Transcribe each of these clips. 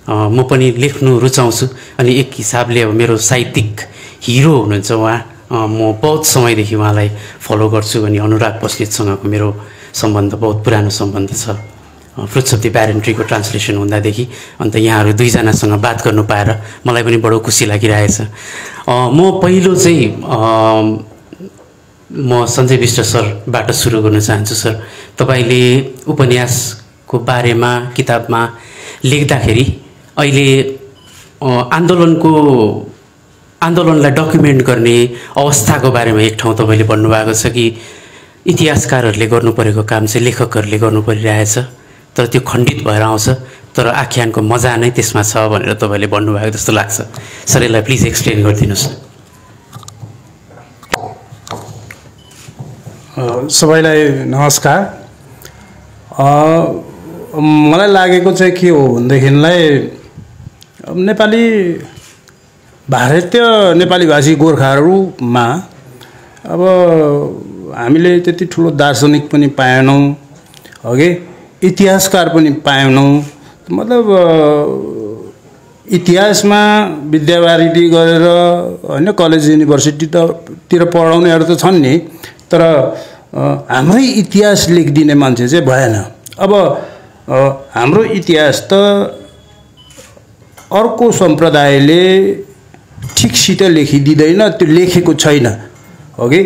म पनि लेख्नु रुचाउँछु अनि एक हिसाबले अब मेरो साहित्यिक हिरो हुनुहुन्छ उहाँ। म बहुत समयदेखि उहाँलाई फलो गर्छु अनि अनुराग बस्नेतसँगको मेरो सम्बन्ध बहुत पुरानो सम्बन्ध छ। फ्रुट्स अफ द ब्यारन ट्रीको ट्रान्सलेसन हुँदादेखि अन्त यहाँहरू दुईजनासँग बात गर्नु पाएर मलाई पनि बडो खुसी लागिरहेछ। म पहिलो चाहिँ म सञ्जय विष्ट सरबाट सुरु गर्न चाहन्छु। सर, तपाईँले उपन्यासको बारेमा किताबमा लेख्दाखेरि अहिले आन्दोलनलाई डकुमेन्ट गर्ने अवस्थाको बारेमा एक ठाउँ तपाईँले भन्नुभएको छ कि इतिहासकारहरूले गर्नु परेको काम चाहिँ लेखकहरूले गर्नु परिरहेछ, तर त्यो खण्डित भएर आउँछ, तर आख्यानको मजा नै त्यसमा छ भनेर तपाईँले भन्नुभएको जस्तो लाग्छ। सर, यसलाई प्लिज एक्सप्लेन गरिदिनुहोस्। सबैलाई नमस्कार। मलाई लागेको चाहिँ के हो भनेदेखिलाई नेपाली भारतीय नेपाली भाषी गोर्खाहरूमा अब हामीले त्यति ठुलो दार्शनिक पनि पाएनौँ, अघि इतिहासकार पनि पाएनौँ। मतलब इतिहासमा विद्यावारिधि गरेर होइन कलेज युनिभर्सिटीतिर पढाउनेहरू त छन् नि, तर हाम्रै इतिहास लेखिदिने मान्छे चाहिँ भएन। अब हाम्रो इतिहास त अर्को सम्प्रदायले ठिकसित लेखिदिँदैन, त्यो लेखेको छैन, हो कि?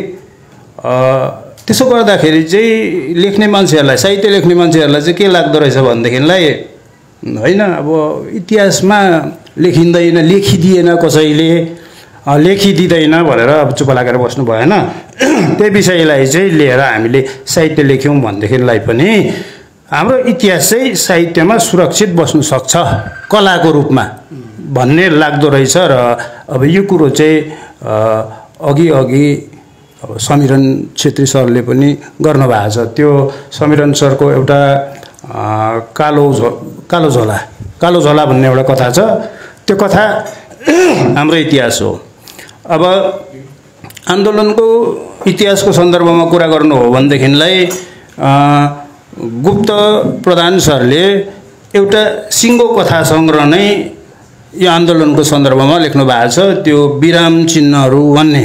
त्यसो गर्दाखेरि चाहिँ लेख्ने मान्छेहरूलाई, साहित्य लेख्ने मान्छेहरूलाई चाहिँ के लाग्दो रहेछ भनेदेखिलाई होइन, अब इतिहासमा लेखिँदैन, लेखिदिएन, कसैले लेखिदिँदैन भनेर अब चुप लागेर बस्नु भएन। त्यही विषयलाई चाहिँ लिएर हामीले साहित्य लेख्यौँ भनेदेखिलाई पनि हाम्रो इतिहास चाहिँ साहित्यमा सुरक्षित बस्नु सक्छ कलाको रूपमा भन्ने लाग्दो रहेछ। र अब यो कुरो चाहिँ अघि अब समीरण छेत्री सरले पनि गर्नुभएको छ। त्यो समीरण सरको एउटा कालो झोला भन्ने एउटा कथा छ। त्यो कथा हाम्रो इतिहास हो। अब आन्दोलनको इतिहासको सन्दर्भमा कुरा गर्नु हो भनेदेखिलाई गुप्त प्रधान सरले एउटा सिङ्गो कथा सङ्ग्रह नै यो आन्दोलनको सन्दर्भमा लेख्नु भएको छ। त्यो विराम चिन्हहरू भन्ने,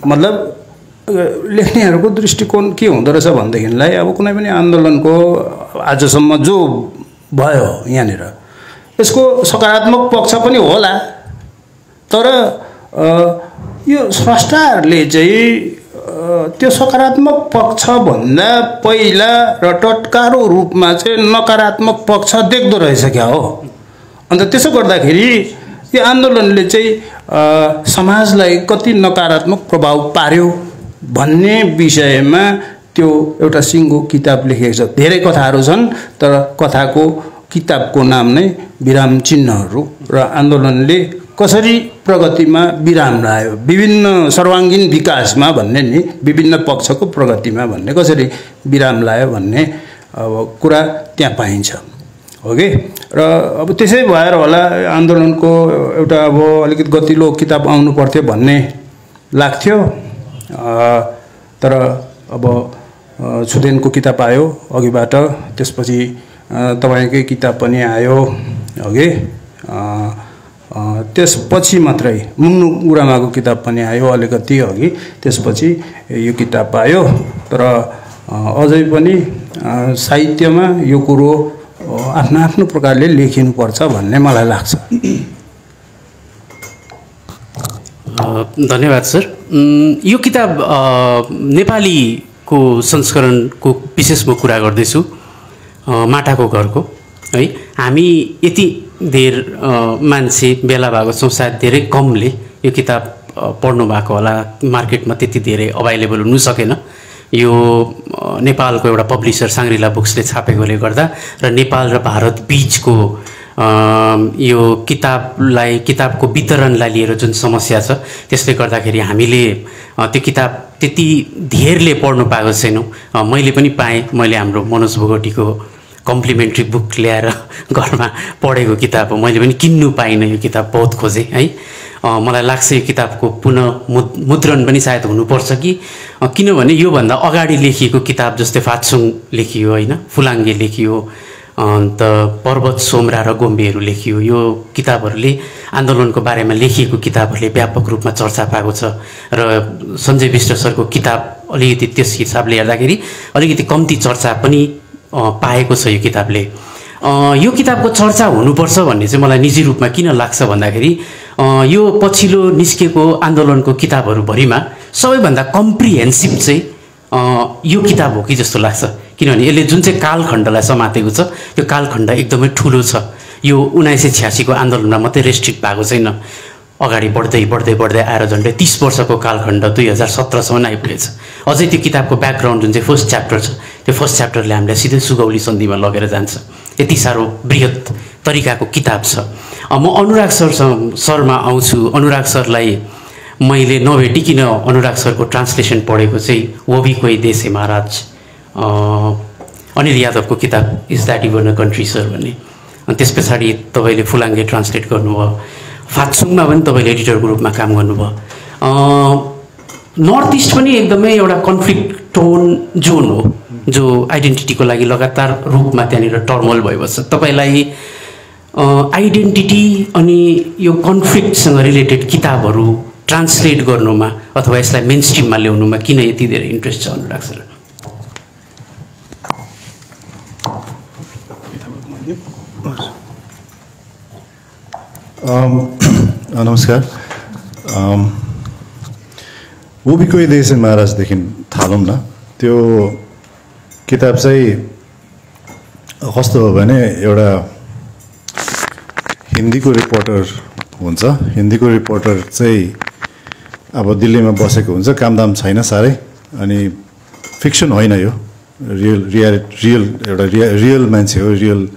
मतलब लेख्नेहरूको दृष्टिकोण के हुँदो रहेछ भनेदेखिलाई अब कुनै पनि आन्दोलनको आजसम्म जो भयो यहाँनिर यसको सकारात्मक पक्ष पनि होला, तर यो स्रष्टाहरूले चाहिँ त्यो सकारात्मक पक्षभन्दा पहिला र टटकारो रूपमा चाहिँ नकारात्मक पक्ष देख्दो रहेछ क्या हो। अन्त त्यसो गर्दाखेरि यो आन्दोलनले चाहिँ समाजलाई कति नकारात्मक प्रभाव पार्यो भन्ने विषयमा त्यो एउटा सिङ्गो किताब लेखेको छ। धेरै कथाहरू छन्, तर किताबको नाम नै विराम चिन्हहरू र आन्दोलनले कसरी प्रगतिमा विराम लायो, विभिन्न सर्वाङ्गीन विकासमा भन्ने नि, विभिन्न पक्षको प्रगतिमा भन्ने कसरी विराम लायो भन्ने अब कुरा त्यहाँ पाइन्छ, हो कि? र अब त्यसै भएर होला आन्दोलनको एउटा अब अलिकति गतिलो किताब आउनु पर्थ्यो भन्ने लाग्थ्यो। तर अब छुदेनको किताब आयो अघिबाट, त्यसपछि तपाईँकै किताब पनि आयो, हो कि? त्यसपछि मात्रै मुन्नु गुरामाको किताब पनि आयो अलिकति अघि, त्यसपछि यो किताब आयो। तर अझै पनि साहित्यमा यो कुरो आफ्नो आफ्नो प्रकारले लेखिनुपर्छ भन्ने मलाई लाग्छ। धन्यवाद सर। यो किताब नेपालीको संस्करणको विशेष म कुरा गर्दैछु, माटाको घरको है। हामी यति धेर मान्छे भेला भएको छौँ, सायद धेरै कमले यो किताब पढ्नु भएको होला, मार्केटमा त्यति धेरै अभाइलेबल हुनु सकेन। यो नेपालको एउटा पब्लिसर साङ्ग्रिला बुक्सले छापेकोले गर्दा र नेपाल र भारत बीचको यो किताबको वितरणलाई लिएर जुन समस्या छ त्यसले गर्दाखेरि हामीले त्यो किताब त्यति धेरले पढ्नु पाएको छैनौँ। मैले पनि पाएँ, मैले हाम्रो मनोज बोगटीको कम्प्लिमेन्ट्री बुक ल्याएर घरमा पढेको किताब हो। मैले पनि किन्नु पाइनँ, यो किताब बहुत खोजेँ है। मलाई लाग्छ यो किताबको पुनः मुद्रण पनि सायद हुनुपर्छ कि, किनभने योभन्दा अगाडि लेखिएको किताब जस्तै फात्सुङ लेखियो होइन, फुलाङ्गे लेखियो, अन्त पर्वत सोमरा र गोम्बेहरू लेखियो। यो किताबहरूले आन्दोलनको बारेमा लेखिएको किताबहरूले व्यापक रूपमा चर्चा पाएको छ र सञ्जय विष्ट सरको किताब अलिकति त्यस हिसाबले हेर्दाखेरि अलिकति कम्ती चर्चा पनि पाएको छ यो किताबले। यो किताबको चर्चा हुनुपर्छ भन्ने चाहिँ मलाई निजी रूपमा किन लाग्छ भन्दाखेरि यो पछिल्लो निस्केको आन्दोलनको किताबहरूभरिमा सबैभन्दा कम्प्रिहेन्सिभ चाहिँ यो किताब हो कि जस्तो लाग्छ। किनभने यसले जुन चाहिँ कालखण्डलाई समातेको छ त्यो कालखण्ड एकदमै ठुलो छ। यो 1986 को आन्दोलनमा मात्रै रेस्ट्रिक्ट भएको छैन, अगाडि बढ्दै बढ्दै बढ्दै आएर झन्डै 30 वर्षको कालखण्ड 2017 सम्म आइपुगेछ। अझै त्यो किताबको ब्याकग्राउन्ड जुन चाहिँ फर्स्ट च्याप्टर छ त्यो फर्स्ट च्याप्टरले हामीलाई सिधै सुगौली सन्धिमा लगेर जान्छ। यति साह्रो बृहत तरिकाको किताब छ। म अनुराग सरमा आउँछु। अनुराग सरलाई मैले नभेटिकन अनुराग सरको ट्रान्सलेसन पढेको चाहिँ वो भी कोई देश है महाराज, अनिल यादवको किताब is that even a country sir भन्ने। अनि त्यस पछाडि तपाईँले फुलाङ्गे ट्रान्सलेट गर्नुभयो, फात्सुङमा पनि तपाईँले एडिटरको रूपमा काम गर्नुभयो। नर्थ इस्ट पनि एकदमै एउटा कन्फ्लिक्ट टोन जोन हो जो आइडेन्टिटीको लागि लगातार रूपमा त्यहाँनिर टर्मोल भइबस्छ। तपाईँलाई आइडेन्टिटी अनि यो कन्फ्लिक्टसँग रिलेटेड किताबहरू ट्रान्सलेट गर्नुमा अथवा यसलाई मेन स्ट्रिममा ल्याउनुमा किन यति धेरै इन्ट्रेस्ट छ अनुराग सर? नमस्कार। वो भी कोई देश है महाराजदेखि थालौँ न। त्यो किताब चाहिँ कस्तो हो भने एउटा हिन्दीको रिपोर्टर हुन्छ। हिन्दीको रिपोर्टर चाहिँ अब दिल्लीमा बसेको हुन्छ, कामदाम छैन साह्रै, अनि फिक्सन होइन यो, रियल मान्छे हो, रियल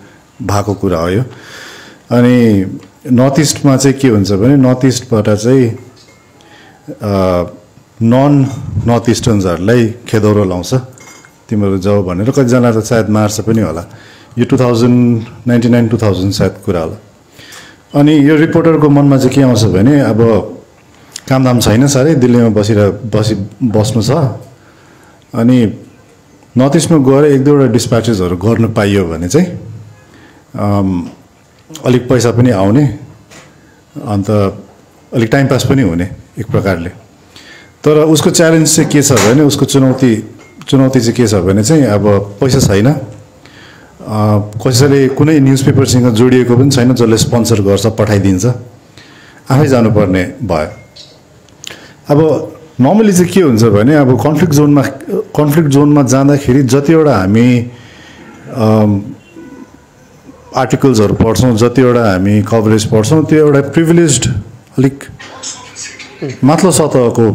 भएको कुरा हो यो। अनि नर्थ इस्टमा चाहिँ के हुन्छ भने नर्थ इस्टबाट चाहिँ नन नर्थ इस्टर्न्सहरूलाई खेदौरो लाउँछ, तिमीहरू जाऊ भनेर। कतिजना त सायद मार्छ पनि होला। यो 1999-2000 सायद कुरा होला। अनि यो रिपोर्टरको मनमा चाहिँ के आउँछ भने अब कामदाम छैन साह्रै, दिल्लीमा बस्नु छ, अनि नर्थ इस्टमा गएर एक दुईवटा डिस्प्याचेसहरू गर्नु पाइयो भने चाहिँ अलिक पैसा पनि आउने, अन्त अलिक टाइम पास पनि हुने एक प्रकारले। तर उसको च्यालेन्ज चाहिँ के छ भने, उसको चुनौती चाहिँ के छ भने चाहिँ अब पैसा छैन, कसैले कुनै न्युजपेपरसँग जोडिएको पनि छैन जसले स्पोन्सर गर्छ पठाइदिन्छ, आफै जानुपर्ने भयो। अब नर्मली चाहिँ के हुन्छ भने अब कन्फ्लिक्ट जोनमा जाँदाखेरि जतिवटा हामी आर्टिकल्सहरू पढ्छौँ, जतिवटा हामी कभरेज पढ्छौँ, त्यो एउटा प्रिभिलेज्ड अलिक माथिल्लो सतहको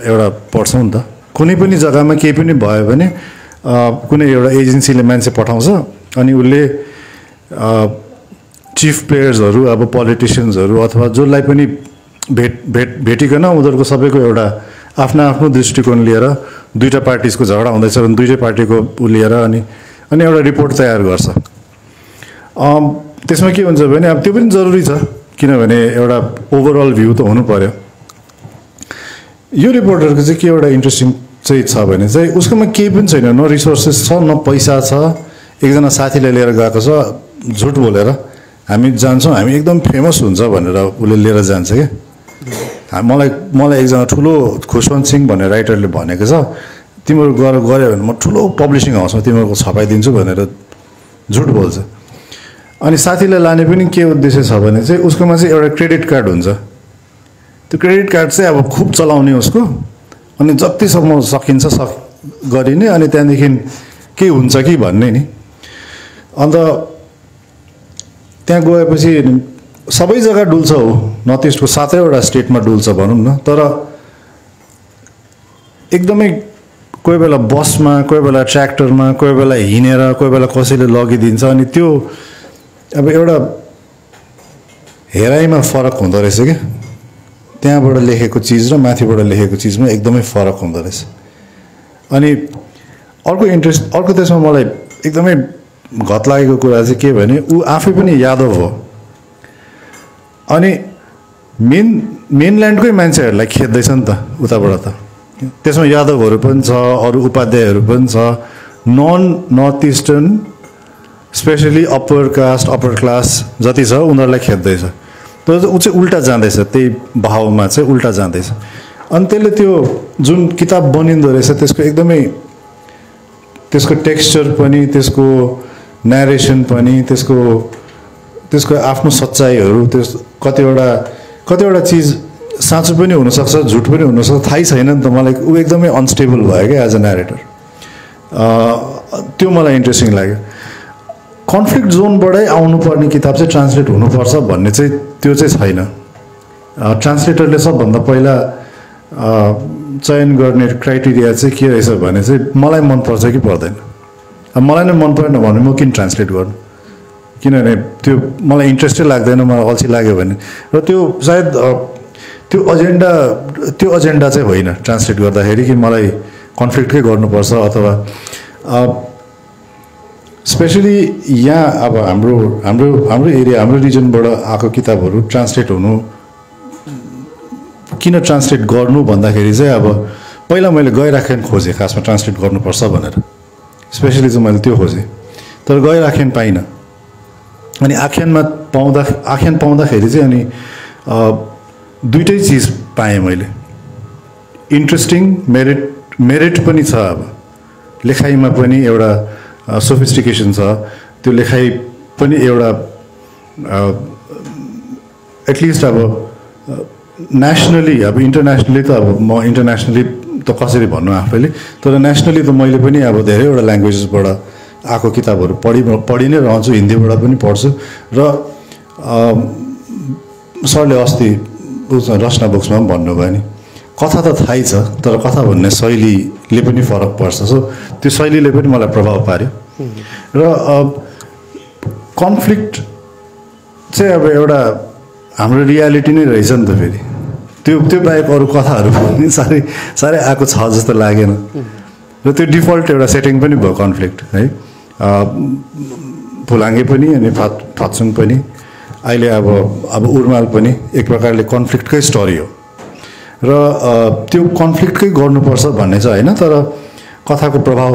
एउटा पढ्छौँ नि त। कुनै पनि जग्गामा केही पनि भयो भने कुनै एउटा एजेन्सीले मान्छे पठाउँछ, अनि उसले चिफ प्लेयर्सहरू अब पोलिटिसियन्सहरू अथवा जसलाई पनि भेटिकन उनीहरूको सबैको एउटा आफ्नो दृष्टिकोण लिएर दुईवटा पार्टिजको झगडा हुँदैछ भने दुईटै पार्टीको लिएर अनि एउटा रिपोर्ट तयार गर्छ। त्यसमा के हुन्छ भने अब त्यो पनि जरुरी छ, किनभने एउटा ओभरअल भ्यू त हुनु पर्यो। यो रिपोर्टरको चाहिँ के एउटा इन्ट्रेस्टिङ चाहिँ छ भने चाहिँ उसकोमा केही पनि छैन, न रिसोर्सेस छ न पैसा छ। एकजना साथीले लिएर गएको छ, झुट बोलेर हामी जान्छौँ, हामी एकदम फेमस हुन्छ भनेर उसले लिएर जान्छ क्या। मलाई एकजना ठुलो खुशवन्त सिंह भन्ने राइटरले भनेको छ, तिमीहरू गऱ्यो भने म ठुलो पब्लिसिङ हाउसमा तिमीहरूको छपाइदिन्छु भनेर झुट बोल्छ। अनि साथीलाई लाने पनि के उद्देश्य छ भने चाहिँ उसकोमा चाहिँ एउटा क्रेडिट कार्ड हुन्छ, त्यो क्रेडिट कार्ड चाहिँ अब खुब चलाउने उसको, अनि जतिसम्म सकिन्छ गरिने, अनि त्यहाँदेखि के हुन्छ कि भन्ने नि। अन्त त्यहाँ गएपछि सबै जग्गा डुल्छ हो, नर्थ इस्टको 7वटा स्टेटमा डुल्छ भनौँ न। तर एकदमै कोही बेला बसमा, कोही बेला ट्र्याक्टरमा, कोही बेला हिँडेर, कोही बेला कसैले लगिदिन्छ। अनि त्यो अब एउटा हेराइमा फरक हुँदो रहेछ क्या, त्यहाँबाट लेखेको चिज र माथिबाट लेखेको चिजमा एकदमै फरक हुँदो रहेछ। अनि अर्को त्यसमा मलाई एकदमै घत लागेको कुरा चाहिँ के भने ऊ आफै पनि यादव हो, अनि मेनल्यान्डकै मान्छेहरूलाई खेद्दैछ नि त उताबाट त। त्यसमा यादवहरू पनि छ, अरू उपाध्यायहरू पनि छ, non north eastern specially upper caste upper class जति छ उनीहरूलाई खेद्दैछ तर ऊ चाहिँ उल्टा जाँदैछ त्यही भावमा चाहिँ उल्टा जाँदैछ अनि त्यसले त्यो जुन किताब बनिँदो रहेछ त्यसको एकदमै त्यसको टेक्स्चर पनि त्यसको न्यारेसन पनि त्यसको आफ्नो सच्चाइहरू त्यस कतिवटा चिज साँचो पनि हुनसक्छ झुट पनि हुनसक्छ थाहै छैन नि त मलाई ऊ एकदमै अनस्टेबल भयो क्या एज अ न्यारेटर त्यो मलाई इन्ट्रेस्टिङ लाग्यो कन्फ्लिक्ट जोनबाटै आउनुपर्ने किताब चाहिँ ट्रान्सलेट हुनुपर्छ भन्ने चाहिँ त्यो चाहिँ छैन ट्रान्सलेटरले सबभन्दा पहिला चयन गर्ने क्राइटेरिया चाहिँ के रहेछ भने चाहिँ मलाई मनपर्छ कि पर्दैन मलाई नै मन परेन भने म किन ट्रान्सलेट गर्नु किनभने त्यो मलाई इन्ट्रेस्टै लाग्दैन मलाई अल्छी लाग्यो भने र त्यो सायद त्यो एजेन्डा चाहिँ होइन ट्रान्सलेट गर्दाखेरि कि मलाई कन्फ्लिक्टकै गर्नुपर्छ अथवा स्पेसली यहाँ अब हाम्रो एरिया हाम्रो रिजनबाट आएको किताबहरू ट्रान्सलेट हुनु किन ट्रान्सलेट गर्नु भन्दाखेरि चाहिँ अब पहिला मैले गैराखेन खोजेँ खासमा ट्रान्सलेट गर्नुपर्छ भनेर स्पेसली चाहिँ मैले त्यो खोजेँ तर गैराखेन पाइनँ अनि आख्यान पाउँदाखेरि चाहिँ अनि दुईटै चिज पाएँ मैले इन्ट्रेस्टिङ मेरिट पनि छ अब लेखाइमा पनि एउटा सोफिस्टिकेसन छ त्यो लेखाइ पनि एउटा एटलिस्ट अब नेसनली अब इन्टरनेसनली त अब म इन्टरनेसनली त कसरी भन्नु आफैले तर नेसनली त मैले पनि अब धेरैवटा ल्याङ्ग्वेजेसबाट आएको किताबहरू पढि नै रहन्छु हिन्दीबाट पनि पढ्छु र सरले अस्ति रचना बुक्समा पनि भन्नुभयो नि कथा त थाहै छ तर कथा भन्ने शैलीले पनि फरक पर्छ सो त्यो शैलीले पनि मलाई प्रभाव पार्यो र कन्फ्लिक्ट चाहिँ अब एउटा हाम्रो रियालिटी नै रहेछ नि त फेरि त्यो बाहेक अरू कथाहरू पनि साह्रै आएको छ जस्तो लागेन र त्यो डिफल्ट एउटा सेटिङ पनि भयो कन्फ्लिक्ट है फुलाङ्गे पनि अनि फात्सुङ पनि अहिले अब उर्माल पनि एक प्रकारले कन्फ्लिक्टकै स्टोरी हो र त्यो कन्फ्लिक्टकै गर्नुपर्छ भन्ने चाहिँ होइन तर कथाको प्रभाव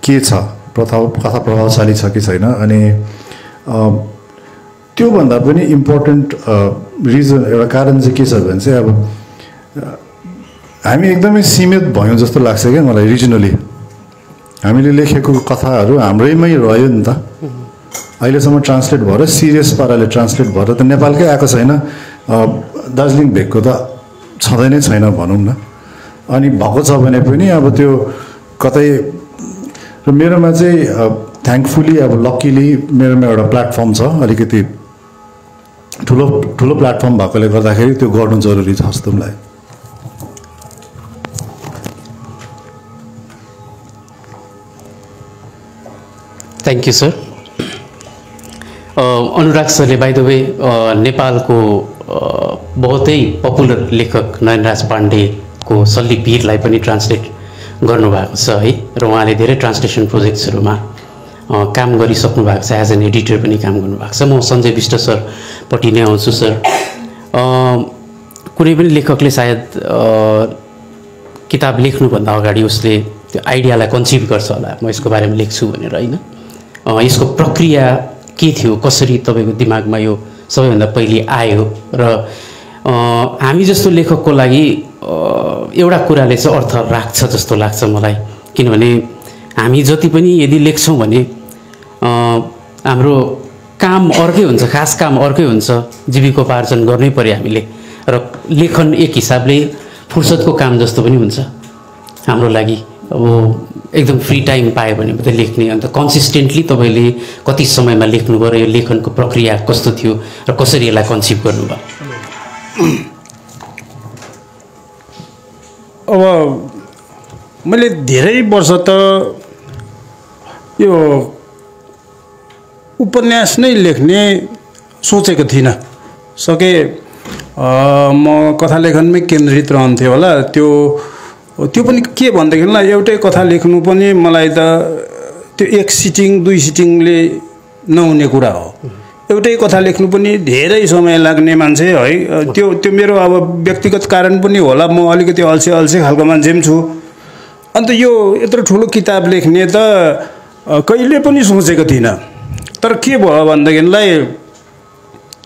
के छ कथा प्रभावशाली छ कि छैन अनि त्योभन्दा पनि इम्पोर्टेन्ट रिजन एउटा कारण चाहिँ के छ भने चाहिँ अब हामी एकदमै सीमित भयौँ जस्तो लाग्छ क्या मलाई रिजनली हामीले लेखेको कथाहरू हाम्रैमै रह्यो नि त अहिलेसम्म ट्रान्सलेट भएर सिरियस पाराले ट्रान्सलेट भएर त नेपालकै आएको छैन दार्जिलिङ भेगको त छँदै नै छैन भनौँ न अनि भएको छ भने पनि अब त्यो कतै र मेरोमा चाहिँ थ्याङ्कफुली अब लक्किली मेरोमा एउटा प्लेटफर्म छ अलिकति ठुलो प्लेटफर्म भएकोले गर्दाखेरि त्यो गर्नु जरुरी छ जस्तो मलाई थ्याङ्क यू सर अनुराग सरले बाइ द वे नेपालको बहुतै पपुलर लेखक नयनराज पाण्डेको सल्ली पीरलाई पनि ट्रान्सलेट गर्नुभएको छ है र उहाँले धेरै ट्रान्सलेसन प्रोजेक्ट्सहरूमा काम गरिसक्नु भएको छ एज एन एडिटर पनि काम गर्नुभएको छ म सञ्जय विष्ट सरपट्टि नै आउँछु सर कुनै पनि लेखकले सायद किताब लेख्नुभन्दा अगाडि उसले त्यो आइडियालाई कन्सिभ गर्छ होला म यसको बारेमा लेख्छु भनेर होइन यसको प्रक्रिया के थियो कसरी तपाईँको दिमागमा यो सबैभन्दा पहिले आयो र हामी जस्तो लेखकको लागि एउटा कुराले चाहिँ अर्थ राख्छ जस्तो लाग्छ मलाई किनभने हामी जति पनि यदि लेख्छौँ भने हाम्रो काम अर्कै हुन्छ खास काम अर्कै हुन्छ जीविकोपार्जन गर्नै पर्यो हामीले र लेखन एक हिसाबले फुर्सदको काम जस्तो पनि हुन्छ हाम्रो लागि अब एकदम फ्री टाइम पायो भने मात्रै लेख्ने अन्त कन्सिस्टेन्टली तपाईँले कति समयमा लेख्नुभयो र यो लेखनको प्रक्रिया कस्तो थियो र कसरी यसलाई कन्सिभ गर्नुभयो अब मैले धेरै वर्ष त यो उपन्यास नै लेख्ने सोचेको थिइनँ सके म कथा लेखनमै केन्द्रित रहन्थेँ होला त्यो पनि के भनेदेखिलाई एउटै कथा लेख्नु पनि मलाई त त्यो एक सिटिङ दुई सिटिङले नहुने कुरा हो एउटै कथा लेख्नु पनि धेरै समय लाग्ने मान्छे है त्यो मेरो अब व्यक्तिगत कारण पनि होला म अलिकति अल्छे खालको मान्छे पनि छु अन्त यो यत्रो ठुलो किताब लेख्ने त कहिले पनि सोचेको थिइनँ तर के भयो भनेदेखिलाई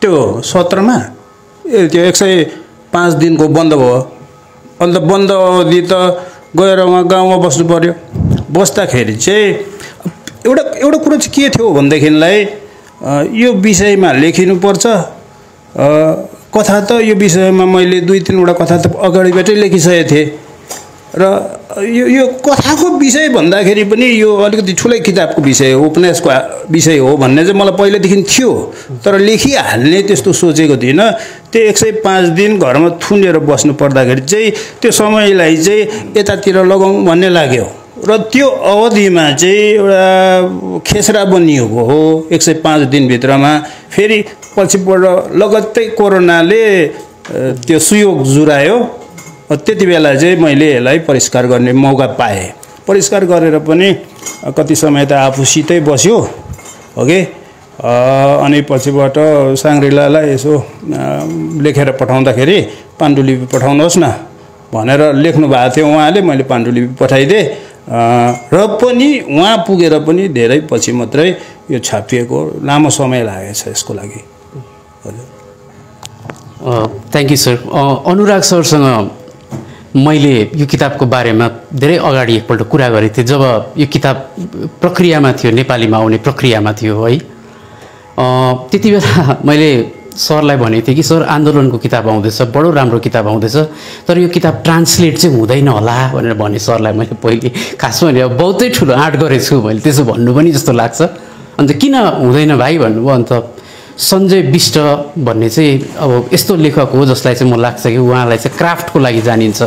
त्यो सत्रमा त्यो 105 दिनको बन्द भयो। अन्त बन्द अवधि त गएर उहाँ गाउँमा बस्नु पर्यो। बस्दाखेरि चाहिँ एउटा कुरो चाहिँ के थियो भनेदेखिलाई यो विषयमा लेखिनुपर्छ कथा। त यो विषयमा मैले 2-3 वटा कथा त अगाडिबाटै लेखिसकेको थिएँ र यो कथाको विषय भन्दाखेरि पनि यो अलिकति ठुलै किताबको विषय हो, उपन्यासको विषय हो भन्ने चाहिँ मलाई पहिलेदेखि थियो, तर लेखिहाल्ने त्यस्तो सोचेको थिइनँ। त्यो 105 दिन घरमा थुनेर बस्नु पर्दाखेरि चाहिँ त्यो समयलाई चाहिँ यतातिर लगाउँ भन्ने लाग्यो र त्यो अवधिमा चाहिँ एउटा खेसरा बनिएको हो। 105 दिनभित्रमा फेरि पछिबाट लगत्तै कोरोनाले त्यो सुयोग जुरायो। त्यति बेला चाहिँ मैले यसलाई परिष्कार गर्ने मौका पाएँ। परिष्कार गरेर पनि कति समय त आफूसितै बस्यो ओके। अनि पछिबाट साङ्ग्रिलालाई यसो लेखेर पठाउँदाखेरि पाण्डुलिपि पठाउनुहोस् न भनेर लेख्नु भएको थियो उहाँले। मैले पाण्डुलिपि पठाइदिएँ र पनि उहाँ पुगेर पनि धेरै पछि मात्रै यो छापिएको। लामो समय लागेछ यसको लागि। Thank you sir. अनुराग सरसँग मैले यो किताबको बारेमा धेरै अगाडि एकपल्ट कुरा गरेको थिएँ जब यो किताब प्रक्रियामा थियो, नेपालीमा आउने प्रक्रियामा थियो है। त्यति बेला मैले सरलाई भनेको थिएँ कि सर आन्दोलनको किताब आउँदैछ, बडो राम्रो किताब आउँदैछ, तर यो किताब ट्रान्सलेट चाहिँ हुँदैन होला भनेर भने सरलाई मैले पहिले। खासमा भने अब बहुतै ठुलो आँट गरेको छु मैले, त्यसो भन्नु पनि जस्तो लाग्छ। अन्त किन हुँदैन भाइ भन्नुभयो। अन्त सञ्जय बिष्ट भन्ने चाहिँ अब यस्तो लेखक हो जसलाई चाहिँ म लाग्छ कि उहाँलाई चाहिँ क्राफ्टको लागि जानिन्छ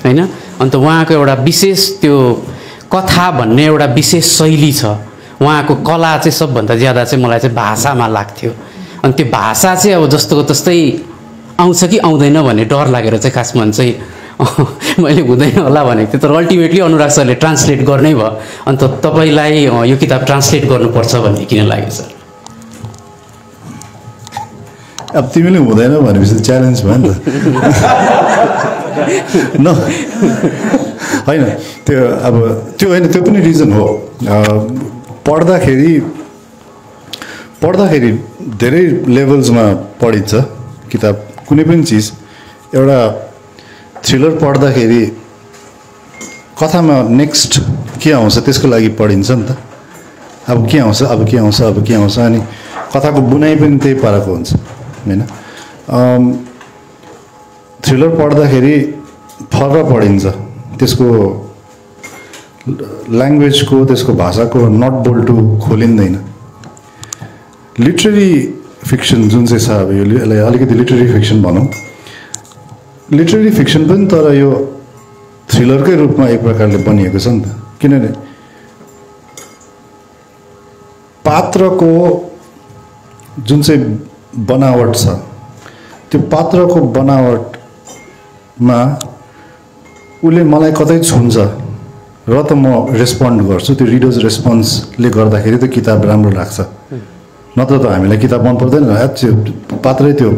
हैन। अन्त उहाँको एउटा विशेष त्यो कथा भन्ने एउटा विशेष शैली छ। उहाँको कला चाहिँ सबभन्दा ज्यादा चाहिँ मलाई चाहिँ भाषामा लाग्थ्यो। अनि त्यो भाषा चाहिँ अब जस्तोको तस्तै आउँछ कि आउँदैन भन्ने डर लागेर चाहिँ खासमा चाहिँ मैले हुँदैन होला भनेको थिएँ। तर अल्टिमेटली अनुराग सरले ट्रान्सलेट गर्नै भयो। अन्त तपाईँलाई यो किताब ट्रान्सलेट गर्नुपर्छ भन्ने किन लाग्यो सर? अब तिमीले हुँदैन भनेपछि च्यालेन्ज भयो नि त। न होइन त्यो अब त्यो होइन, त्यो पनि रिजन हो। पढ्दाखेरि धेरै लेभल्समा पढिन्छ किताब। कुनै पनि चिज एउटा थ्रिलर पढ्दाखेरि कथामा नेक्स्ट के आउँछ त्यसको लागि पढिन्छ नि त। अब के आउँछ अब के आउँछ अब के आउँछ, अनि कथाको बुनाइ पनि त्यही पाराको हुन्छ हैन। थ्रिलर पढ्दाखेरि फरक पढिन्छ, त्यसको ल्याङ्ग्वेजको त्यसको भाषाको नट बोल्टु खोलिँदैन। लिटरेरी फिक्सन जुन चाहिँ छ, अब यसलाई अलिकति लिटरेरी फिक्सन भनौँ। लिटरेरी फिक्सन पनि तर यो थ्रिलरकै रूपमा एक प्रकारले बनिएको छ नि त। किनभने पात्रको जुन चाहिँ बनावट छ, त्यो पात्रको बनावटमा उसले मलाई कतै छुन्छ र त म रेस्पोन्ड गर्छु। त्यो रिडर्स रेस्पोन्सले गर्दाखेरि त किताब राम्रो लाग्छ। नत्र त हामीलाई किताब मन पर्दैन, पात्रै त्यो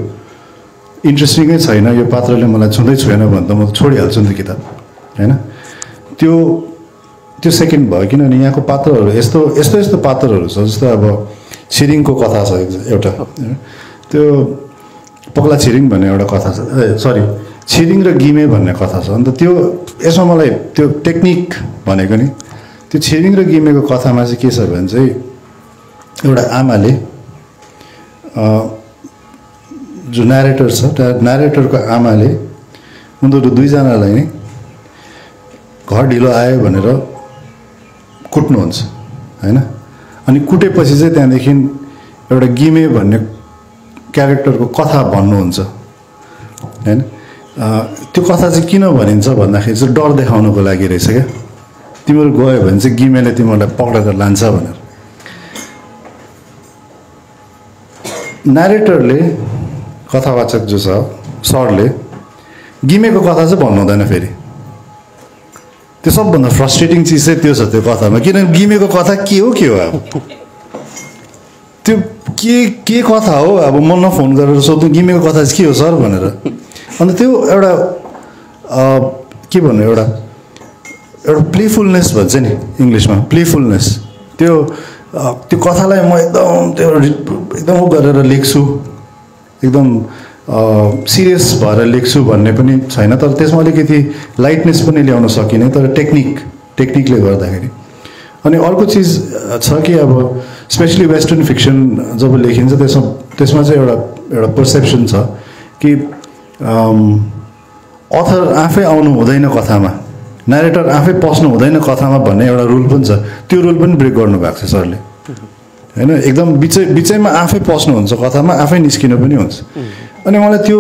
इन्ट्रेस्टिङै छैन, यो पात्रले मलाई छुँदै छुएन भने त म छोडिहाल्छु नि त किताब हैन। त्यो सेकेन्ड भयो। किनभने यहाँको पात्रहरू यस्तो पात्रहरू छ। जस्तो अब छिरिङको कथा छ एउटा, त्यो पगला छिरिङ भन्ने एउटा कथा छ, सरी छिरिङ र गिमे भन्ने कथा छ। अन्त त्यो यसमा मलाई त्यो टेक्निक भनेको नि, त्यो छिरिङ र गिमेको कथामा चाहिँ के छ भने चाहिँ एउटा आमाले जो न्यारेटर छ, न्यारेटरको आमाले उनीहरू दुईजनालाई नै घर ढिलो आयो भनेर कुट्नुहुन्छ हैन। अनि कुटेपछि चाहिँ त्यहाँदेखि एउटा गिमे भन्ने क्यारेक्टरको कथा भन्नुहुन्छ हैन। त्यो कथा चाहिँ किन भनिन्छ भन्दाखेरि चाहिँ डर देखाउनको लागि रहेछ क्या। तिमीहरू गयो भने चाहिँ गिमेले तिमीहरूलाई पक्रेर लान्छ भनेर। न्यारेटरले, कथावाचक जो छ सरले, गिमेको कथा चाहिँ भन्नु हुँदैन फेरि। त्यो सबभन्दा फ्रस्ट्रेटिङ चिज चाहिँ त्यो छ त्यो कथामा। किनभने गिमेको कथा के हो अब त्यो के कथा हो, अब म फोन गरेर सोध्नु गिमेको कथा चाहिँ के हो सर भनेर। अन्त त्यो एउटा के भन्नु, एउटा प्लेफुलनेस भन्छ नि इङ्ग्लिसमा, प्लेफुलनेस। त्यो त्यो कथालाई म एकदम गरेर लेख्छु, एकदम सिरियस भएर लेख्छु भन्ने पनि छैन, तर त्यसमा अलिकति लाइटनेस पनि ल्याउन सकिने, तर टेक्निकले गर्दाखेरि। अनि अर्को चिज छ कि अब स्पेसली वेस्टर्न फिक्सन जब लेखिन्छ त्यसमा चाहिँ एउटा पर्सेप्सन छ कि अथर आफै आउनु हुँदैन कथामा, न्यारेटर आफै पस्नु हुँदैन कथामा भन्ने एउटा रुल पनि छ। त्यो रुल पनि ब्रेक गर्नुभएको छ सरले, होइन? एकदम बिचैमा आफै पस्नुहुन्छ कथामा, आफै निस्किनु पनि हुन्छ। अनि मलाई त्यो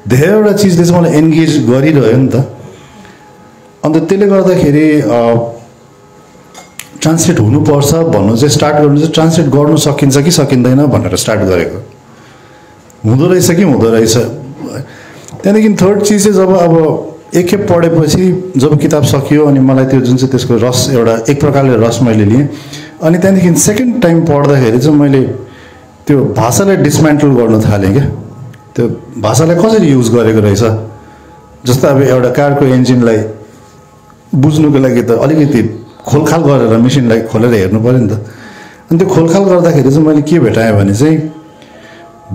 धेरैवटा चिजले चाहिँ मलाई एन्गेज गरिरह्यो नि त। अन्त त्यसले गर्दाखेरि ट्रान्सलेट हुनुपर्छ भन्नु चाहिँ स्टार्ट गर्नु चाहिँ ट्रान्सलेट गर्नु सकिन्छ कि सकिँदैन भनेर स्टार्ट गरेको, हुँदो रहेछ कि हुँदो रहेछ। त्यहाँदेखि थर्ड चिज चाहिँ जब अब एकखेप पढेपछि जब किताब सकियो अनि मलाई त्यो जुन चाहिँ त्यसको रस एउटा एक प्रकारले रस मैले लिएँ। अनि त्यहाँदेखि सेकेन्ड टाइम पढ्दाखेरि चाहिँ मैले त्यो भाषालाई डिसमेन्टल गर्न थालेँ क्या। त्यो भाषालाई कसरी युज गरेको रहेछ, जस्तो अब एउटा कारको इन्जिनलाई बुझ्नुको लागि त अलिकति खोलखाल गरेर मेसिनलाई खोलेर हेर्नु पऱ्यो नि त। अनि त्यो खोलखाल गर्दाखेरि चाहिँ मैले के भेटाएँ भने चाहिँ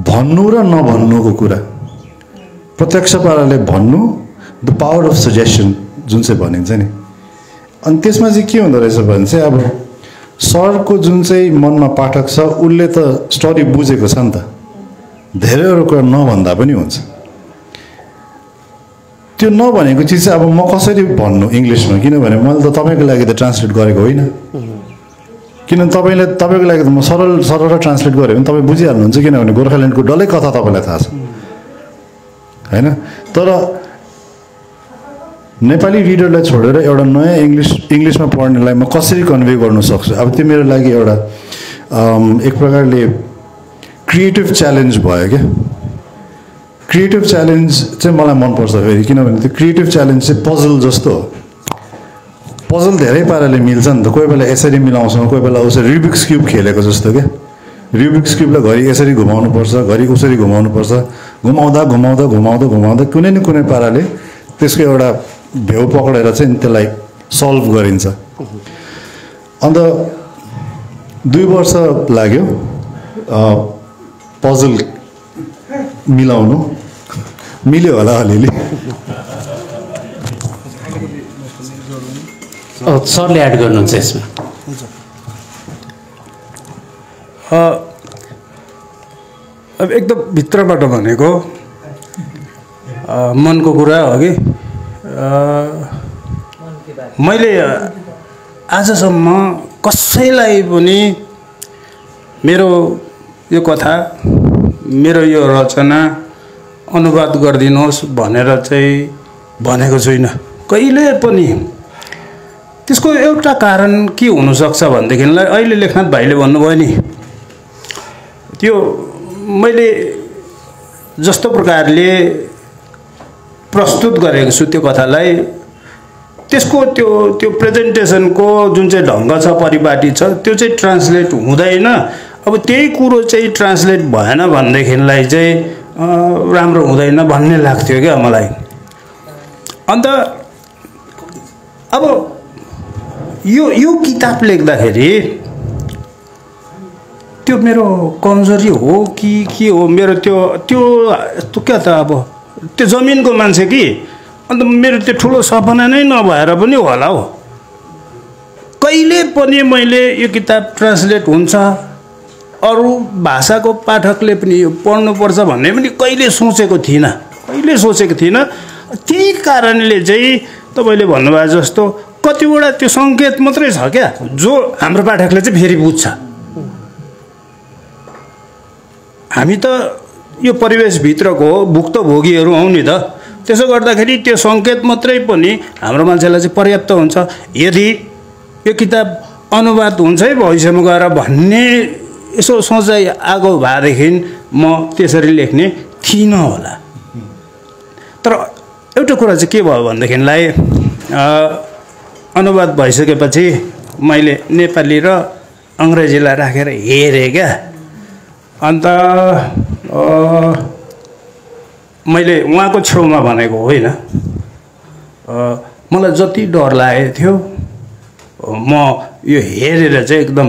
भन्नु र नभन्नुको कुरा, प्रत्यक्ष पाराले भन्नु, द पावर अफ सजेसन जुन चाहिँ भनिन्छ नि। अनि त्यसमा चाहिँ के हुँदो रहेछ भने चाहिँ अब सरको जुन चाहिँ मनमा पाठक छ उसले त स्टोरी बुझेको छ नि त, धेरैवटा कुरा नभन्दा पनि हुन्छ। त्यो नभनेको चिज चाहिँ अब म कसरी भन्नु इङ्ग्लिसमा, किनभने मैले त तपाईँको लागि त ट्रान्सलेट गरेको होइन। किनभने तपाईँको लागि त म सरल ट्रान्सलेट गरेँ भने तपाईँ बुझिहाल्नुहुन्छ, किनभने गोर्खाल्यान्डको डल्लै कथा तपाईँलाई थाहा छ, होइन? तर नेपाली रिडरलाई छोडेर एउटा नयाँ इङ्ग्लिसमा पढ्नेलाई म कसरी कन्भे गर्न सक्छु? अब त्यो मेरो लागि एउटा एक प्रकारले क्रिएटिभ च्यालेन्ज भयो क्या। क्रिएटिभ च्यालेन्ज चाहिँ मलाई मनपर्छ फेरि, किनभने त्यो क्रिएटिभ च्यालेन्ज चाहिँ पजल जस्तो हो। पजल धेरै पाराले मिल्छ नि त, कोही बेला यसरी मिलाउँछौँ, कोही बेला उसरी रुबिक्स क्युब खेलेको जस्तो क्या। रुबिक्स क्युबलाई घरि यसरी घुमाउनुपर्छ, घरि उसरी घुमाउनुपर्छ, घुमाउँदा कुनै न कुनै पाराले त्यसको एउटा भेउ पक्रेर चाहिँ त्यसलाई सल्भ गरिन्छ। अन्त 2 वर्ष लाग्यो पजल मिलाउनु, मिल्यो होला अलिअलि। सरले एड गर्नुहुन्छ यसमा? अब एकदम भित्रबाट भनेको मनको कुरा हो कि मैले आजसम्म कसैलाई पनि मेरो यो कथा, मेरो यो रचना अनुवाद गरिदिनुहोस् भनेर चाहिँ भनेको छुइनँ कहिले पनि। त्यसको एउटा कारण के हुनसक्छ भनेदेखिलाई अहिले लेखनाथ भाइले भन्नुभयो नि, त्यो मैले जस्तो प्रकारले प्रस्तुत गरेको छु त्यो कथालाई, त्यसको त्यो प्रेजेन्टेसनको जुन चाहिँ ढङ्ग छ, परिपाटी छ, त्यो चाहिँ ट्रान्सलेट हुँदैन। अब त्यही कुरो चाहिँ ट्रान्सलेट भएन भनेदेखिलाई चाहिँ राम्रो हुँदैन भन्ने लाग्थ्यो क्या मलाई। अन्त अब यो किताब लेख्दाखेरि त्यो मेरो कमजोरी हो कि के हो, मेरो त्यो क्या त अब त्यो जमिनको मान्छे कि, अन्त मेरो त्यो ठुलो सपना नै नभएर पनि होला हो। कहिले पनि मैले यो किताब ट्रान्सलेट हुन्छ, अरू भाषाको पाठकले पनि यो पढ्नुपर्छ भन्ने पनि कहिले सोचेको थिइनँ। त्यही कारणले चाहिँ तपाईँले भन्नुभयो जस्तो कतिवटा त्यो सङ्केत मात्रै छ क्या, जो हाम्रो पाठकले चाहिँ फेरि बुझ्छ। हामी त यो परिवेशभित्रको भुक्तभोगीहरू हौँ नि त, त्यसो गर्दाखेरि त्यो सङ्केत मात्रै पनि हाम्रो मान्छेलाई चाहिँ पर्याप्त हुन्छ। यदि यो किताब अनुवाद हुन्छै भविष्यमा गएर भन्ने यसो सोचाइ आगो भएदेखि म त्यसरी लेख्ने थिइनँ होला। तर एउटा कुरा चाहिँ के भयो भनेदेखिलाई अनुवाद भइसकेपछि मैले नेपाली र अङ्ग्रेजीलाई राखेर हेरेँ क्या। अन्त मैले उहाँको छेउमा भनेको होइन, मलाई जति डर लागेको थियो म यो हेरेर चाहिँ एकदम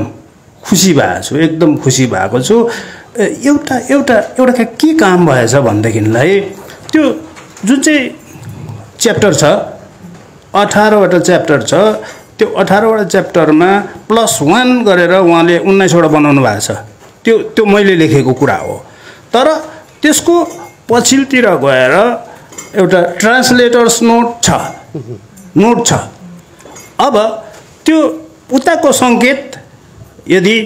खुसी भएको छु, एकदम खुसी भएको छु। एउटा एउटा एउटा के काम भएछ भनेदेखिलाई त्यो जुन चाहिँ च्याप्टर छ 18वटा च्याप्टर छ, त्यो 18वटा च्याप्टरमा +1 गरेर उहाँले 19वटा बनाउनु भएको छ। त्यो मैले लेखेको कुरा हो। तर त्यसको पछिल्तिर गएर एउटा ट्रान्सलेटर्स नोट छ। अब त्यो उताको सङ्केत यदि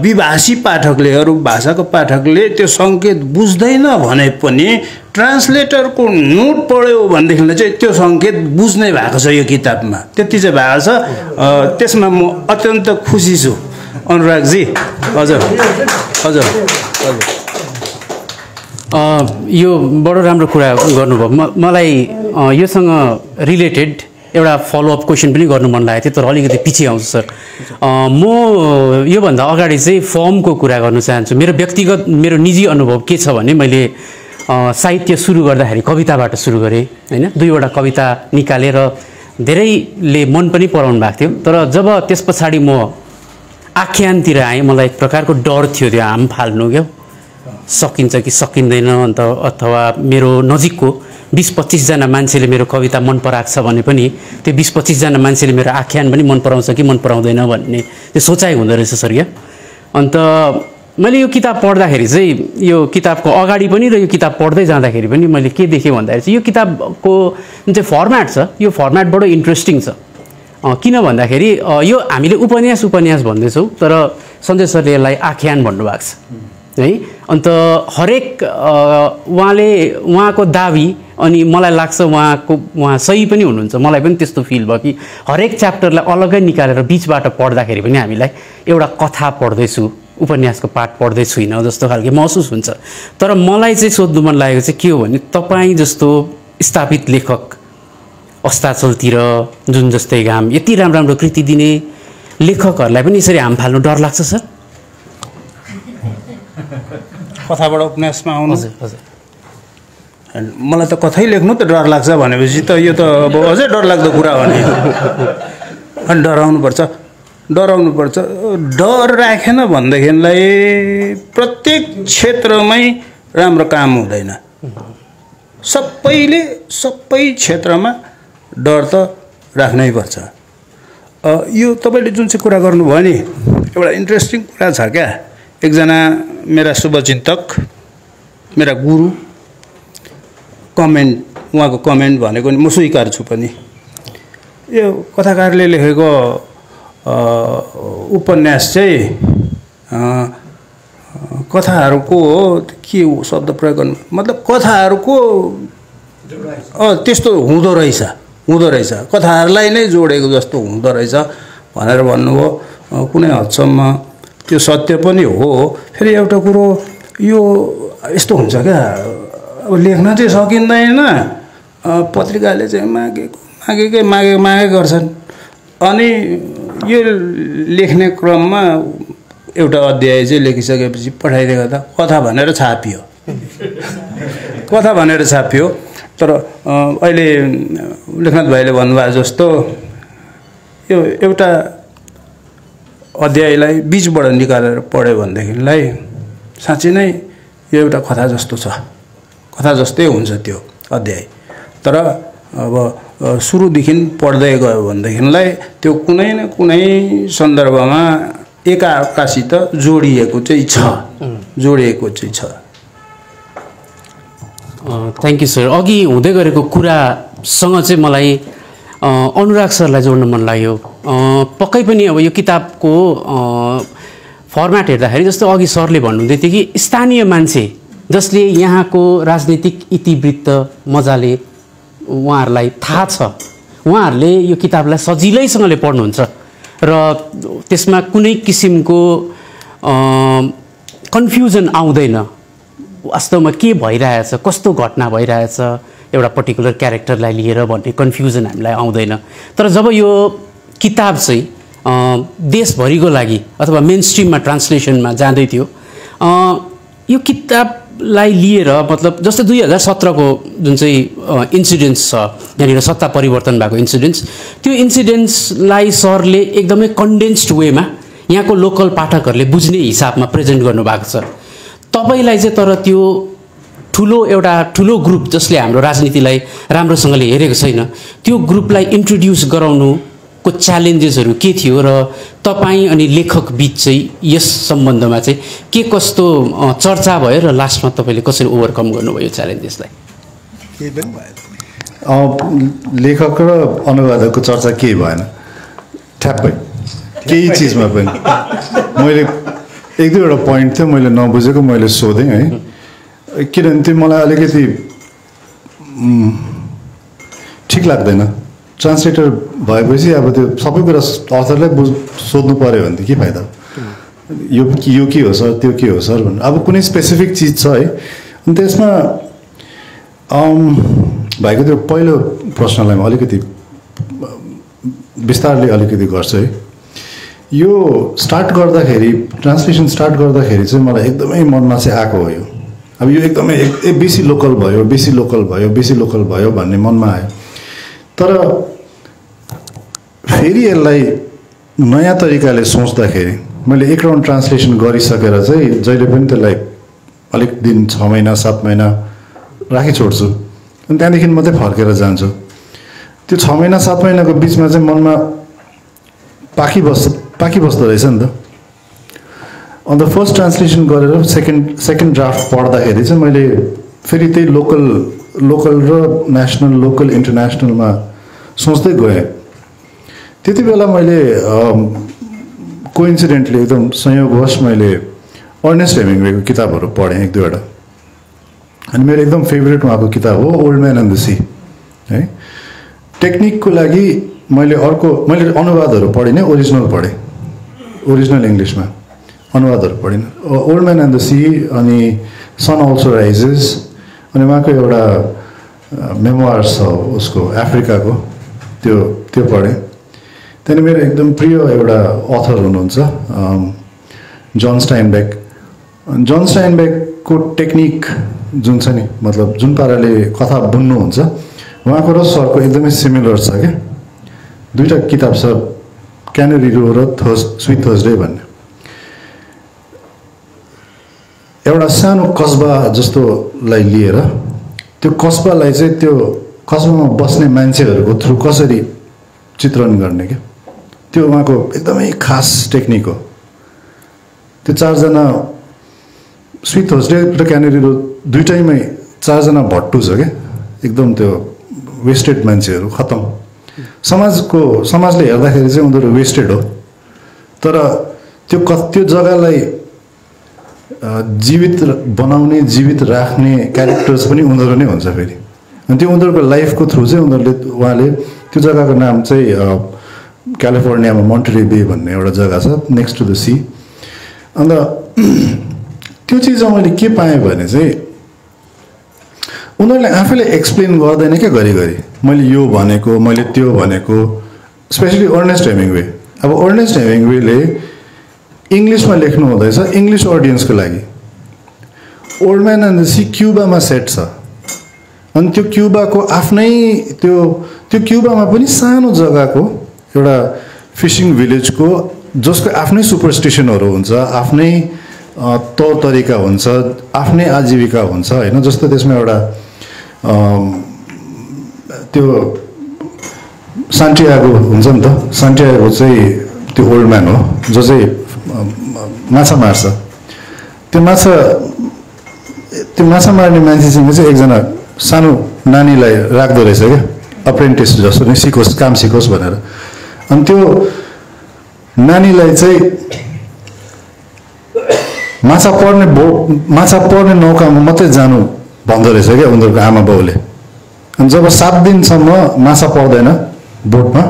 विभाषी पाठकले, अरू भाषाको पाठकले त्यो सङ्केत बुझ्दैन भने पनि ट्रान्सलेटरको नोट पढ्यो भनेदेखिलाई चाहिँ त्यो सङ्केत बुझ्नै भएको छ यो किताबमा। त्यति चाहिँ भएको छ। त्यसमा म अत्यन्त खुसी छु अनुरागजी। हजुर हजुर हजुर यो बडो राम्रो कुरा गर्नुभयो। मलाई योसँग रिलेटेड एउटा फलोअप क्वेसन पनि गर्नु मन लागेको थियो, तर अलिकति पछि आउँछु सर। म योभन्दा अगाडि चाहिँ फर्मको कुरा गर्न चाहन्छु। मेरो निजी अनुभव के छ भने मैले साहित्य सुरु गर्दाखेरि कविताबाट सुरु गरेँ होइन। 2वटा कविता निकालेर धेरैले मन पनि पराउनु भएको थियो। तर जब त्यस पछाडि म आख्यानतिर आएँ, मलाई एक प्रकारको डर थियो त्यो हाम फाल्नु, क्या सकिन्छ कि सकिँदैन, अन्त अथवा मेरो नजिकको 20-25 जना मान्छेले मेरो कविता मन पराएको छ भने पनि त्यो 20-25 जना मान्छेले मेरो आख्यान पनि मन पराउँछ कि मन पराउँदैन भन्ने त्यो सोचाइ हुँदो रहेछ सर। क्या अन्त मैले यो किताब पढ्दाखेरि चाहिँ यो किताबको अगाडि पनि र यो किताब पढ्दै जाँदाखेरि पनि मैले के देखेँ भन्दाखेरि चाहिँ यो किताबको जुन चाहिँ फर्मेट छ, यो फर्मेट बडो इन्ट्रेस्टिङ छ। किन भन्दाखेरि यो हामीले उपन्यास भन्दैछौँ, तर सञ्जय सरले यसलाई आख्यान भन्नुभएको छ है। अन्त हरेक उहाँको दाबी, अनि मलाई लाग्छ उहाँ सही पनि हुनुहुन्छ। मलाई पनि त्यस्तो फिल भयो कि हरेक च्याप्टरलाई अलग्गै निकालेर बिचबाट पढ्दाखेरि पनि हामीलाई एउटा कथा पढ्दैछु, उपन्यासको पाठ पढ्दै छुइनँ जस्तो खालको महसुस हुन्छ। तर मलाई चाहिँ सोध्नु मन लागेको चाहिँ के हो भने तपाईँ जस्तो स्थापित लेखक अस्ताचलतिर जुन जस्तै घाम यति राम्रो कृति दिने लेखकहरूलाई पनि यसरी हाम फाल्नु डर लाग्छ सर? कथाबाट उपन्यासमा आउनु? हजुर हजुर। मलाई त कथै लेख्नु त डर लाग्छ भनेपछि त यो त अब अझै डरलाग्दो कुरा हो नि। अनि डराउनुपर्छ। डर राखेन भनेदेखिलाई प्रत्येक क्षेत्रमै राम्रो काम हुँदैन। सबै क्षेत्रमा डर त राख्नै पर्छ। यो तपाईँले जुन चाहिँ कुरा गर्नुभयो नि, एउटा इन्ट्रेस्टिङ कुरा छ क्या। एकजना मेरा शुभचिन्तक, मेरा गुरु उहाँको कमेन्ट भनेको नि म स्वीकार्छु पनि। यो कथाकारले लेखेको उपन्यास चाहिँ कथाहरूको के शब्द प्रयोग गर्नु, मतलब कथाहरूको त्यस्तो हुँदो रहेछ, कथाहरूलाई नै जोडेको जस्तो हुँदो रहेछ भनेर भन्नुभयो। कुनै हदसम्म त्यो सत्य पनि हो। फेरि एउटा कुरो यो यस्तो हुन्छ क्या, अब लेख्न चाहिँ सकिँदैन, पत्रिकाले चाहिँ मागे गर्छन्। अनि यो लेख्ने क्रममा एउटा अध्याय चाहिँ लेखिसकेपछि पठाइदिएको त कथा भनेर छापियो। तर अहिले लेखनाथ भाइले भन्नुभएको जस्तो यो एउटा अध्यायलाई बिचबाट निकालेर पढ्यो भनेदेखिलाई साँच्चै नै यो एउटा कथा जस्तो छ, कथा जस्तै हुन्छ त्यो अध्याय। तर अब सुरुदेखि पढ्दै गयो भनेदेखिलाई त्यो कुनै न कुनै सन्दर्भमा एकार्कासित जोडिएको चाहिँ छ। Thank you sir. अघि हुँदै गरेको कुरासँग चाहिँ मलाई अनुराग सरलाई जोड्न मन लाग्यो। पक्कै पनि अब यो किताबको फर्मेट हेर्दाखेरि जस्तो अघि सरले भन्नुहुँदै थियो कि स्थानीय मान्छे जसले यहाँको राजनीतिक इतिवृत्त मजाले उहाँहरूलाई थाहा छ, उहाँहरूले यो किताबलाई सजिलैसँगले पढ्नुहुन्छ र त्यसमा कुनै किसिमको कन्फ्युजन आउँदैन। वास्तवमा के भइरहेछ, कस्तो घटना भइरहेछ एउटा पर्टिकुलर क्यारेक्टरलाई लिएर भन्ने कन्फ्युजन हामीलाई आउँदैन। तर जब यो किताब चाहिँ देशभरिको लागि अथवा मेन स्ट्रिममा ट्रान्सलेसनमा जाँदै थियो, यो किताबलाई लिएर मतलब जस्तै 2017को जुन चाहिँ इन्सिडेन्ट्स छ, यहाँनिर सत्ता परिवर्तन भएको इन्सिडेन्ट्स, त्यो इन्सिडेन्ट्सलाई सरले एकदमै कन्डेन्स्ड वेमा यहाँको लोकल पाठकहरूले बुझ्ने हिसाबमा प्रेजेन्ट गर्नुभएको छ। तपाईँलाई चाहिँ तर त्यो ठुलो ग्रुप जसले हाम्रो राजनीतिलाई राम्रोसँगले हेरेको छैन त्यो ग्रुपलाई इन्ट्रोड्युस गराउनुको च्यालेन्जेसहरू के थियो र तपाईँ अनि लेखक बिच चाहिँ यस सम्बन्धमा चाहिँ के कस्तो चर्चा भयो र लास्टमा तपाईँले कसरी ओभरकम गर्नुभयो च्यालेन्जेसलाई? लेखक र अनुवादकको चर्चा केही भएन, ठ्याप्पै केही चिजमा पनि। मैले एक दुईवटा पोइन्ट थियो मैले नबुझेको, मैले सोधेँ है, किनभने त्यो मलाई अलिकति ठिक लाग्दैन। ट्रान्सलेटर भएपछि अब त्यो सबै कुरा अथरलाई सोध्नु पऱ्यो भने त के फाइदा? यो के हो सर, त्यो के हो सर भन्नु। अब कुनै स्पेसिफिक चिज छ है, अनि त्यसमा भाइको त्यो पहिलो प्रश्नलाई म अलिकति बिस्तारले अलिकति गर्छु है। यो स्टार्ट गर्दाखेरि, ट्रान्सलेसन स्टार्ट गर्दाखेरि चाहिँ मलाई एकदमै मनमा चाहिँ आएको हो यो। अब यो एकदमै बेसी लोकल भयो भन्ने मनमा आयो। तर फेरि यसलाई नयाँ तरिकाले सोच्दाखेरि मैले एक राउन्ड ट्रान्सलेसन गरिसकेर चाहिँ जहिले पनि त्यसलाई अलिक दिन 6 महिना 7 महिना राखी छोड्छु, अनि त्यहाँदेखि मात्रै फर्केर जान्छु। त्यो 6 महिना 7 महिनाको बिचमा चाहिँ मनमा पाकिबस्दो रहेछ नि त। अन्त फर्स्ट ट्रान्सलेसन गरेर सेकेन्ड ड्राफ्ट पढ्दाखेरि चाहिँ मैले फेरि त्यही लोकल र नेसनल, लोकल इन्टरनेसनलमा सोच्दै गएँ। त्यति बेला मैले कोइन्सिडेन्टली एकदम संयोगवश मैले अर्नेस्ट हेमिङ्वेको किताबहरू पढेँ एक दुईवटा, अनि मेरो एकदम फेभरेट उहाँको किताब हो old man and the sea है। टेक्निकको लागि मैले अनुवादहरू पढिनँ, ओरिजिनल इङ्ग्लिसमा अनुवादहरू पढिनँ। Old man and the sea, अनि सन अल्सो राइजेस, अनि उहाँको एउटा मेमोइर्स छ उसको अफ्रिकाको, त्यो पढेँ। त्यहाँदेखि मेरो एकदम प्रिय एउटा अथर हुनुहुन्छ जन स्टाइनबेकको टेक्निक जुन छ नि, मतलब जुन पाराले कथा बुन्नुहुन्छ उहाँको र सरको एकदमै सिमिलर छ क्या। दुईवटा किताब छ, क्यानेरी रो र स्विट थर्सडे भन्ने। एउटा सानो कस्बा जस्तोलाई लिएर त्यो कस्बालाई चाहिँ त्यो कस्बामा बस्ने मान्छेहरूको थ्रु कसरी चित्रण गर्ने क्या, त्यो उहाँको एकदमै खास टेक्निक हो। त्यो 4जना स्विट थर्सडे र क्यानेरी रो दुइटैमै 4जना भट्टु छ क्या, एकदम त्यो वेस्टेड मान्छेहरू, खतम। समाजले हेर्दाखेरि चाहिँ उनीहरू वेस्टेड हो, तर त्यो जग्गालाई जीवित बनाउने, जीवित राख्ने क्यारेक्टर्स पनि उनीहरू नै हुन्छ फेरि। अनि त्यो उनीहरूको लाइफको थ्रु चाहिँ उहाँले त्यो जग्गाको नाम चाहिँ क्यालिफोर्नियामा मोन्टरी बे भन्ने एउटा जग्गा छ नेक्स्ट टु द सी। अन्त त्यो चिजमा मैले के पाएँ भने चाहिँ उनीहरूले आफैले एक्सप्लेन गर्दैन क्या घरिघरि, मैले यो भनेको, मैले त्यो भनेको। स्पेसली अर्नेस्ट हेमिङ्वे, अब अर्नेस्ट हेमिङ्वेले इङ्ग्लिसमा लेख्नु हुँदैछ इङ्ग्लिस अडियन्सको लागि। Old man and the sea क्युबामा सेट छ, अनि त्यो क्युबाको आफ्नै त्यो क्युबामा पनि सानो जग्गाको एउटा फिसिङ भिलेजको जसको आफ्नै सुपरस्टिसनहरू हुन्छ, आफ्नै तौर तरिका हुन्छ, आफ्नै आजीविका हुन्छ होइन। जस्तो त्यसमा एउटा त्यो सान्टियागो हुन्छ नि त, सान्टियागो चाहिँ त्यो ओल्ड म्यान हो जो चाहिँ माछा मार्छ। त्यो माछा मार्ने मान्छेसँग चाहिँ एकजना सानो नानीलाई राख्दो रहेछ क्या, अप्रेन्टिस जस्तो नै काम सिकोस् भनेर। अनि त्यो नानीलाई चाहिँ माछा पर्ने नौकामा मात्रै जानु भन्दो रहेछ क्या उनीहरूको आमा बाउले। अनि जब 7 दिनसम्म माछा पर्दैन बोटमा,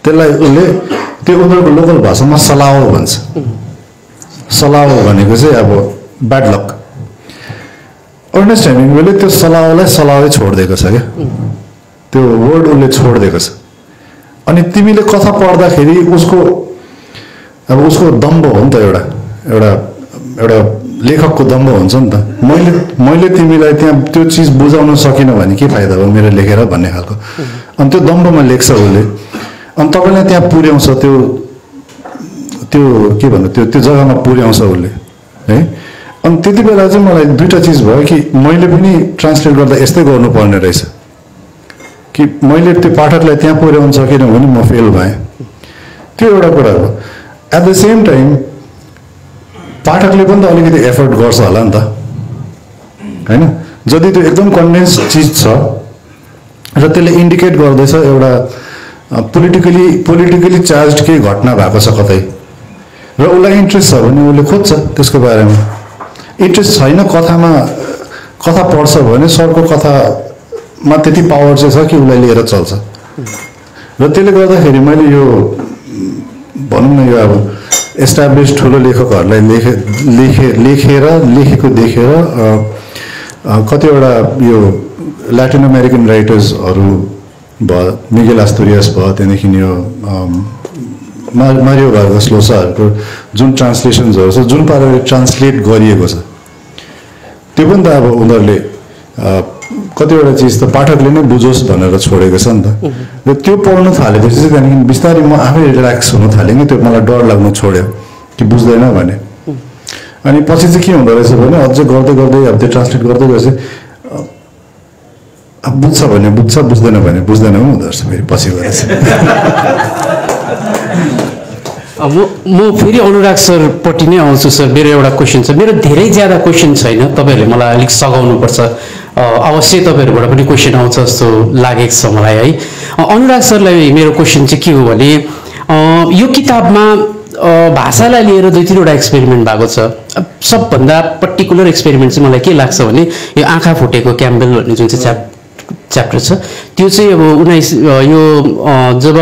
त्यसलाई त्यो उनीहरूको लोकल भाषामा सलाओ भन्छ। सलाओ भनेको चाहिँ अब ब्याड लक। अर्नेस्ट हेमिङ्वेले त्यो सलाओलाई सलाओ छोडिदिएको छ क्या, त्यो वर्ड उसले छोडिदिएको छ। अनि तिमीले कथा पढ्दाखेरि उसको दम्भ हो नि त, एउटा लेखकको दम्भ हुन्छ नि त। मैले तिमीलाई त्यहाँ त्यो चिज बुझाउन सकिनँ भने के फाइदा हो मेरो लेखेर भन्ने खालको। अनि त्यो दम्भमा लेख्छ उसले, अनि तपाईँलाई त्यहाँ पुर्याउँछ त्यो के भन्नु त्यो जग्गामा पुर्याउँछ उसले है। अनि त्यति बेला चाहिँ मलाई दुईवटा चिज भयो कि मैले पनि ट्रान्सलेट गर्दा यस्तै गर्नुपर्ने रहेछ कि मैले त्यो पाठकलाई त्यहाँ पुर्याउन सकेन भने म फेल भएँ। त्यो एउटा कुरा हो। एट द सेम टाइम पाठकले पनि त अलिकति एफर्ट गर्छ होला नि त होइन। जति त्यो एकदम कन्डेन्स चिज छ र त्यसले इन्डिकेट गर्दैछ एउटा पोलिटिकली चार्ज केही घटना भएको छ कतै र उसलाई इन्ट्रेस्ट छ भने उसले खोज्छ त्यसको बारेमा। इन्ट्रेस्ट छैन कथा पढ्छ भने सरको कथामा त्यति पावर चाहिँ छ कि उसलाई लिएर चल्छ र त्यसले गर्दाखेरि मैले यो भनौँ न यो अब एस्टाब्लिस ठुलो लेखकहरूलाई लेखेको देखेर कतिवटा यो ल्याटिन अमेरिकन राइटर्सहरू भयो, मिगेल आस्तुरियास भयो, त्यहाँदेखि यो मारियो भार्गस लोसाहरूको जुन ट्रान्सलेसन्सहरू छ जुन पाराले ट्रान्सलेट गरिएको छ त्यो पनि त अब उनीहरूले कतिवटा चिज त पाठकले नै बुझोस् भनेर छोडेको छ नि त। र त्यो पढ्न थालेपछि चाहिँ त्यहाँदेखि बिस्तारै म आफै रिल्याक्स हुन थालेँ कि त्यो मलाई डर लाग्नु छोड्यो कि बुझ्दैन भने। अनि पछि चाहिँ के हुँदो रहेछ भने अझै गर्दै गर्दै अब त्यो ट्रान्सलेट गर्दै गएपछि अब बुझ्छ भने बुझ्छ, बुझ्दैन भने बुझ्दैन पनि हुँदो रहेछ फेरि पछि गएर चाहिँ। म फेरि अनुराग सरपट्टि नै आउँछु सर। मेरो एउटा क्वेसन छ, मेरो धेरै ज्यादा क्वेसन छैन, तपाईँहरूले मलाई अलिक सघाउनुपर्छ। अवश्य तपाईँहरूबाट पनि क्वेसन आउँछ जस्तो लागेको छ मलाई है। अनुराग सरलाई मेरो क्वेसन चाहिँ के हो भने यो किताबमा भाषालाई लिएर 2-3वटा एक्सपेरिमेन्ट भएको छ। सबभन्दा पर्टिकुलर एक्सपेरिमेन्ट चाहिँ मलाई के लाग्छ भने यो आँखा फुटेको क्याम्बेल भन्ने जुन चाहिँ च्याप्टर छ त्यो चाहिँ अब यो जब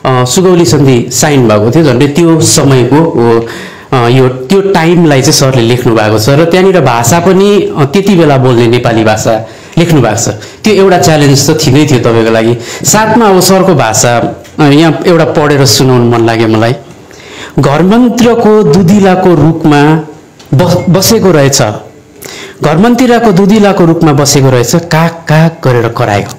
सुगौली सन्धि साइन भएको थियो झन्डै त्यो समयको त्यो टाइमलाई चाहिँ सरले लेख्नु भएको छ र त्यहाँनिर भाषा पनि त्यति बेला बोल्ने नेपाली भाषा लेख्नु भएको छ। त्यो एउटा च्यालेन्ज त थिँदै थियो तपाईँको लागि। साथमा अब सरको भाषा यहाँ एउटा पढेर सुनाउनु मन लाग्यो मलाई। घरमन्त्रको दुधिलाको रुखमा बसेको रहेछ, घरमन्तिराको दुधिलाको रुखमा बसेको रहेछ, काक काक गरेर करायो।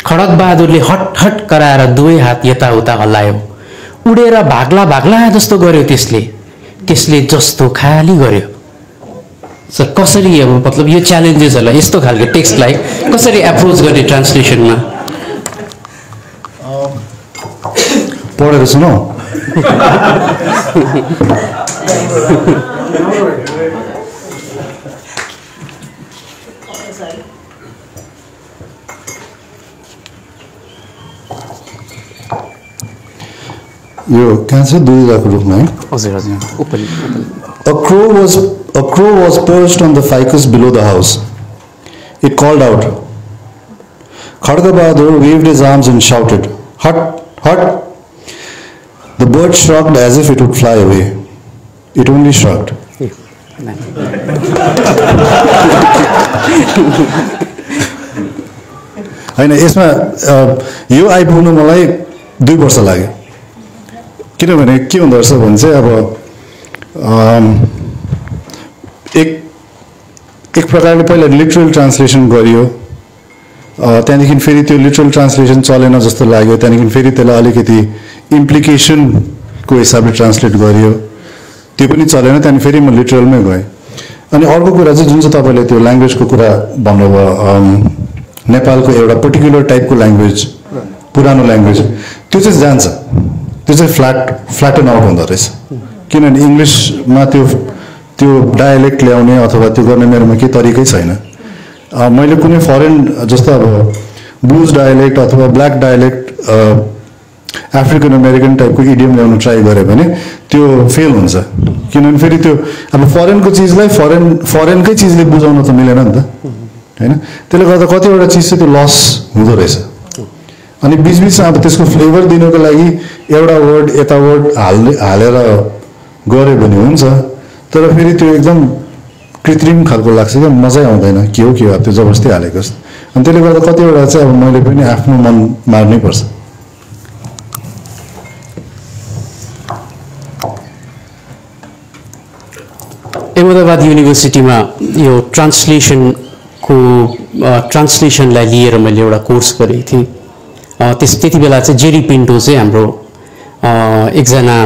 खडक बहादुरले हट हट कराएर दुवै हात यताउता हल्लायो। उडेर भाग्ला भाग्ला जस्तो गर्यो त्यसले जस्तो खाली गर्यो। सर कसरी अब मतलब यो च्यालेन्जेसहरूलाई यस्तो खालको टेक्स्टलाई कसरी एप्रोच गर्ने ट्रान्सलेसनमा? पढेर सुनौ। यो कहाँ छ? दुधिलाको रुखमा है? हजुर हजुर। A crow was perched on the ficus below the house. It called out. Khadga Bahadur waved his arms and shouted, "Hut, hut!" The bird shrugged as if it would fly away. It only shrugged. होइन, यसमा यो आइपुग्नु मलाई 2 वर्ष लाग्यो। किनभने के हुँदो रहेछ भने चाहिँ अब एक प्रकारले पहिला लिटरल ट्रान्सलेसन गरियो, त्यहाँदेखि फेरि त्यो लिटरल ट्रान्सलेसन चलेन जस्तो लाग्यो, त्यहाँदेखि फेरि त्यसलाई अलिकति इम्प्लिकेसनको हिसाबले ट्रान्सलेट गरियो, त्यो पनि चलेन, त्यहाँदेखि फेरि म लिटरलमै गएँ। अनि अर्को कुरा चाहिँ जुन चाहिँ तपाईँले त्यो ल्याङ्ग्वेजको कुरा भन्नुभयो, नेपालको एउटा पर्टिकुलर टाइपको ल्याङ्ग्वेज, पुरानो ल्याङ्ग्वेज, त्यो चाहिँ जान्छ, त्यो चाहिँ फ्ल्याटन आउट हुँदो रहेछ। किनभने इङ्ग्लिसमा त्यो डायलेक्ट ल्याउने अथवा त्यो गर्ने मेरोमा केही तरिकै छैन। मैले कुनै फरेन जस्तो अब ब्लुज डायलेक्ट अथवा ब्ल्याक डायलेक्ट अफ्रिकन अमेरिकन टाइपको इडियम ल्याउनु ट्राई गरेँ भने त्यो फेल हुन्छ। किनभने फेरि त्यो अब फरेनको चिजलाई फरेनकै चिजले बुझाउन त मिलेन नि त होइन। त्यसले गर्दा कतिवटा चिज चाहिँ त्यो लस हुँदो रहेछ। अनि बिचबिचमा अब त्यसको फ्लेभर दिनको लागि एउटा वर्ड यता वर्ड हालेर गऱ्यो भने हुन्छ, तर फेरि त्यो एकदम कृत्रिम खालको लाग्छ क्या, मजै आउँदैन। के हो अब त्यो जबरजस्ती हालेको जस्तो। अनि त्यसले गर्दा कतिवटा चाहिँ अब मैले पनि आफ्नो मन मार्नै पर्छ। अहमदाबाद युनिभर्सिटीमा यो ट्रान्सलेसनलाई लिएर मैले एउटा कोर्स गरेको थिएँ। त्यति बेला चाहिँ जेरी पिन्टो चाहिँ हाम्रो एकजना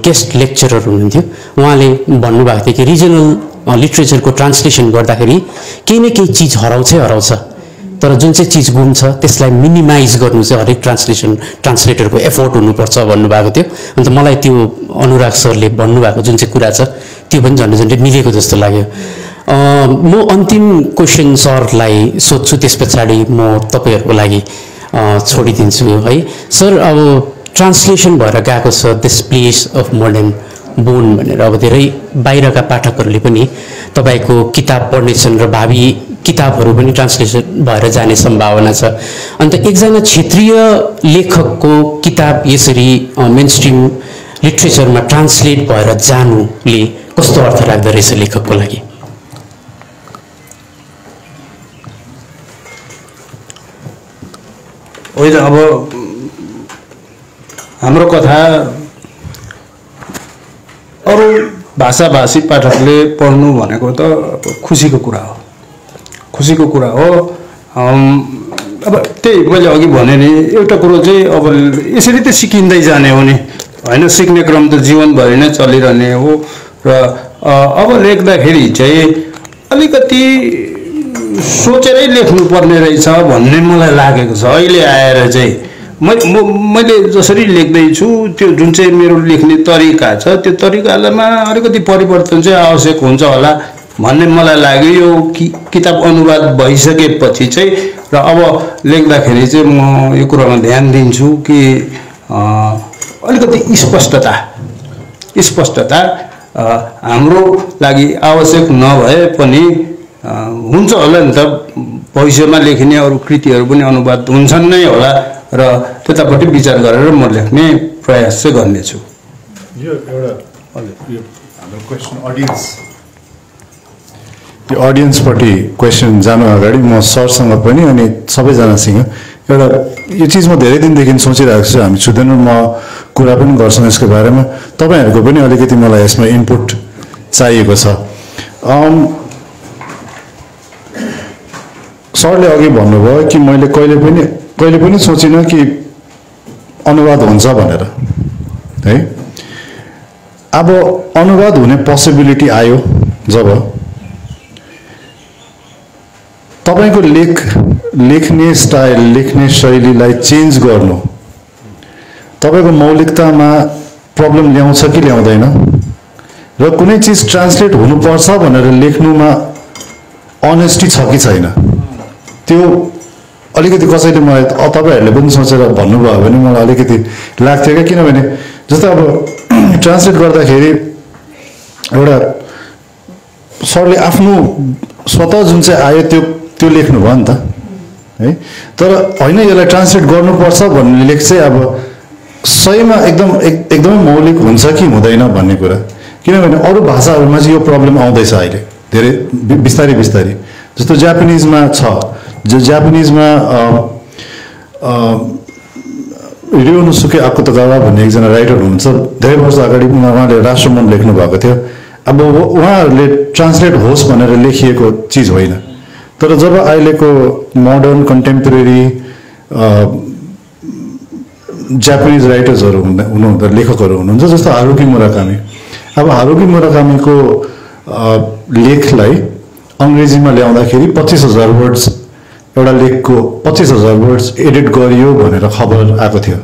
गेस्ट लेक्चरर हुनुहुन्थ्यो, उहाँले भन्नुभएको थियो कि रिजनल लिट्रेचरको ट्रान्सलेसन गर्दाखेरि केही न केही चिज हराउँछ, तर जुन चाहिँ चिज गुम छ त्यसलाई मिनिमाइज गर्नु चाहिँ हरेक ट्रान्सलेटरको एफोर्ट हुनुपर्छ भन्नुभएको थियो। अन्त मलाई त्यो अनुराग सरले भन्नुभएको जुन चाहिँ कुरा छ त्यो पनि झन्डै मिलेको जस्तो लाग्यो। म अन्तिम क्वेसन सरलाई सोध्छु, त्यस पछाडि म तपाईँहरूको लागि छोडिदिन्छु है। सर, अब ट्रान्सलेसन भएर गएको छ this place of modern bone भनेर, अब धेरै बाहिरका पाठकहरूले पनि तपाईँको किताब पढ्नेछन् र भावी किताबहरू पनि ट्रान्सलेसन भएर जाने सम्भावना छ। अन्त एकजना क्षेत्रीय लेखकको किताब यसरी मेनस्ट्रिम लिट्रेचरमा ट्रान्सलेट भएर जानुले कस्तो अर्थ राख्दो रहेछ लेखकको लागि? होइन, अब हाम्रो कथा अरू भाषाभाषी पाठकले पढ्नु भनेको त खुसीको कुरा हो, खुसीको कुरा हो। अब त्यही मैले अघि भने नि, एउटा कुरो चाहिँ अब यसरी त सिकिँदै जाने हो नि, होइन, सिक्ने क्रम त जीवनभरि नै चलिरहने हो। र अब लेख्दाखेरि चाहिँ अलिकति सोचेरै लेख्नुपर्ने रहेछ भन्ने मलाई लागेको छ अहिले आएर चाहिँ। मैले जसरी लेख्दैछु त्यो जुन चाहिँ मेरो लेख्ने तरिका छ त्यो तरिकामा अलिकति परिवर्तन चाहिँ आवश्यक हुन्छ होला भन्ने मलाई लाग्यो। यो किताब अनुवाद भइसकेपछि चाहिँ र अब लेख्दाखेरि चाहिँ म यो कुरामा ध्यान दिन्छु कि अलिकति स्पष्टता हाम्रो लागि आवश्यक नभए पनि हुन्छ होला नि त, भविष्यमा लेखिने अरू कृतिहरू पनि अनुवाद हुन्छन् नै होला र त्यतापट्टि विचार गरेर म लेख्ने प्रयास चाहिँ गर्नेछु। यो एउटा हाम्रो क्वेसन त्यो अडियन्सपट्टि क्वेसन जानु अगाडि म सरसँग पनि अनि सबैजनासँग एउटा यो चिज म धेरै दिनदेखि सोचिरहेको छु, हामी छुँदैनौँ, म कुरा पनि गर्छौँ यसको बारेमा, तपाईँहरूको पनि अलिकति मलाई यसमा इनपुट चाहिएको छ। सरले अघि भन्नुभयो कि मैले कहिले पनि सोचिनँ कि अनुवाद हुन्छ भनेर, है। अब अनुवाद हुने पोसिबिलिटी आयो जब तपाईँको लेख्ने स्टाइल, लेख्ने शैलीलाई चेन्ज गर्नु तपाईँको मौलिकतामा प्रब्लम ल्याउँछ कि ल्याउँदैन, र कुनै चिज ट्रान्सलेट हुनुपर्छ भनेर लेख्नुमा अनेस्टी छ कि छैन, त्यो अलिकति कसैले मलाई तपाईँहरूले पनि सोचेर भन्नुभयो भने मलाई अलिकति लाग्थ्यो क्या। किनभने जस्तो अब ट्रान्सलेट गर्दाखेरि एउटा सरले आफ्नो स्वतः जुन चाहिँ आयो त्यो लेख्नुभयो नि त, है। तर होइन, यसलाई ट्रान्सलेट गर्नुपर्छ भन्ने लेख चाहिँ अब सहीमा एकदमै मौलिक हुन्छ कि हुँदैन भन्ने कुरा। किनभने अरू भाषाहरूमा चाहिँ यो प्रब्लम आउँदैछ अहिले धेरै बिस्तारै। जस्तो जापानिजमा छ, जो जापानिजमा रियोनोसुके आकुतोगावा भन्ने एकजना राइटर हुनुहुन्छ, धेरै वर्ष अगाडि उहाँले राष्ट्रमन लेख्नु भएको थियो। अब उहाँहरूले ट्रान्सलेट होस् भनेर लेखिएको चिज होइन, तर जब अहिलेको मोडर्न कन्टेम्पोरेरी जापानिज राइटर्सहरू हुनुहुन्छ, लेखकहरू हुनुहुन्छ, जस्तो हारुकी मुराकामी। अब हारुकी मुराकामीको लेखलाई अङ्ग्रेजीमा ल्याउँदाखेरि 25,000 वर्ड्स, एउटा लेखको 25,000 वर्ड्स एडिट गरियो भनेर खबर आएको थियो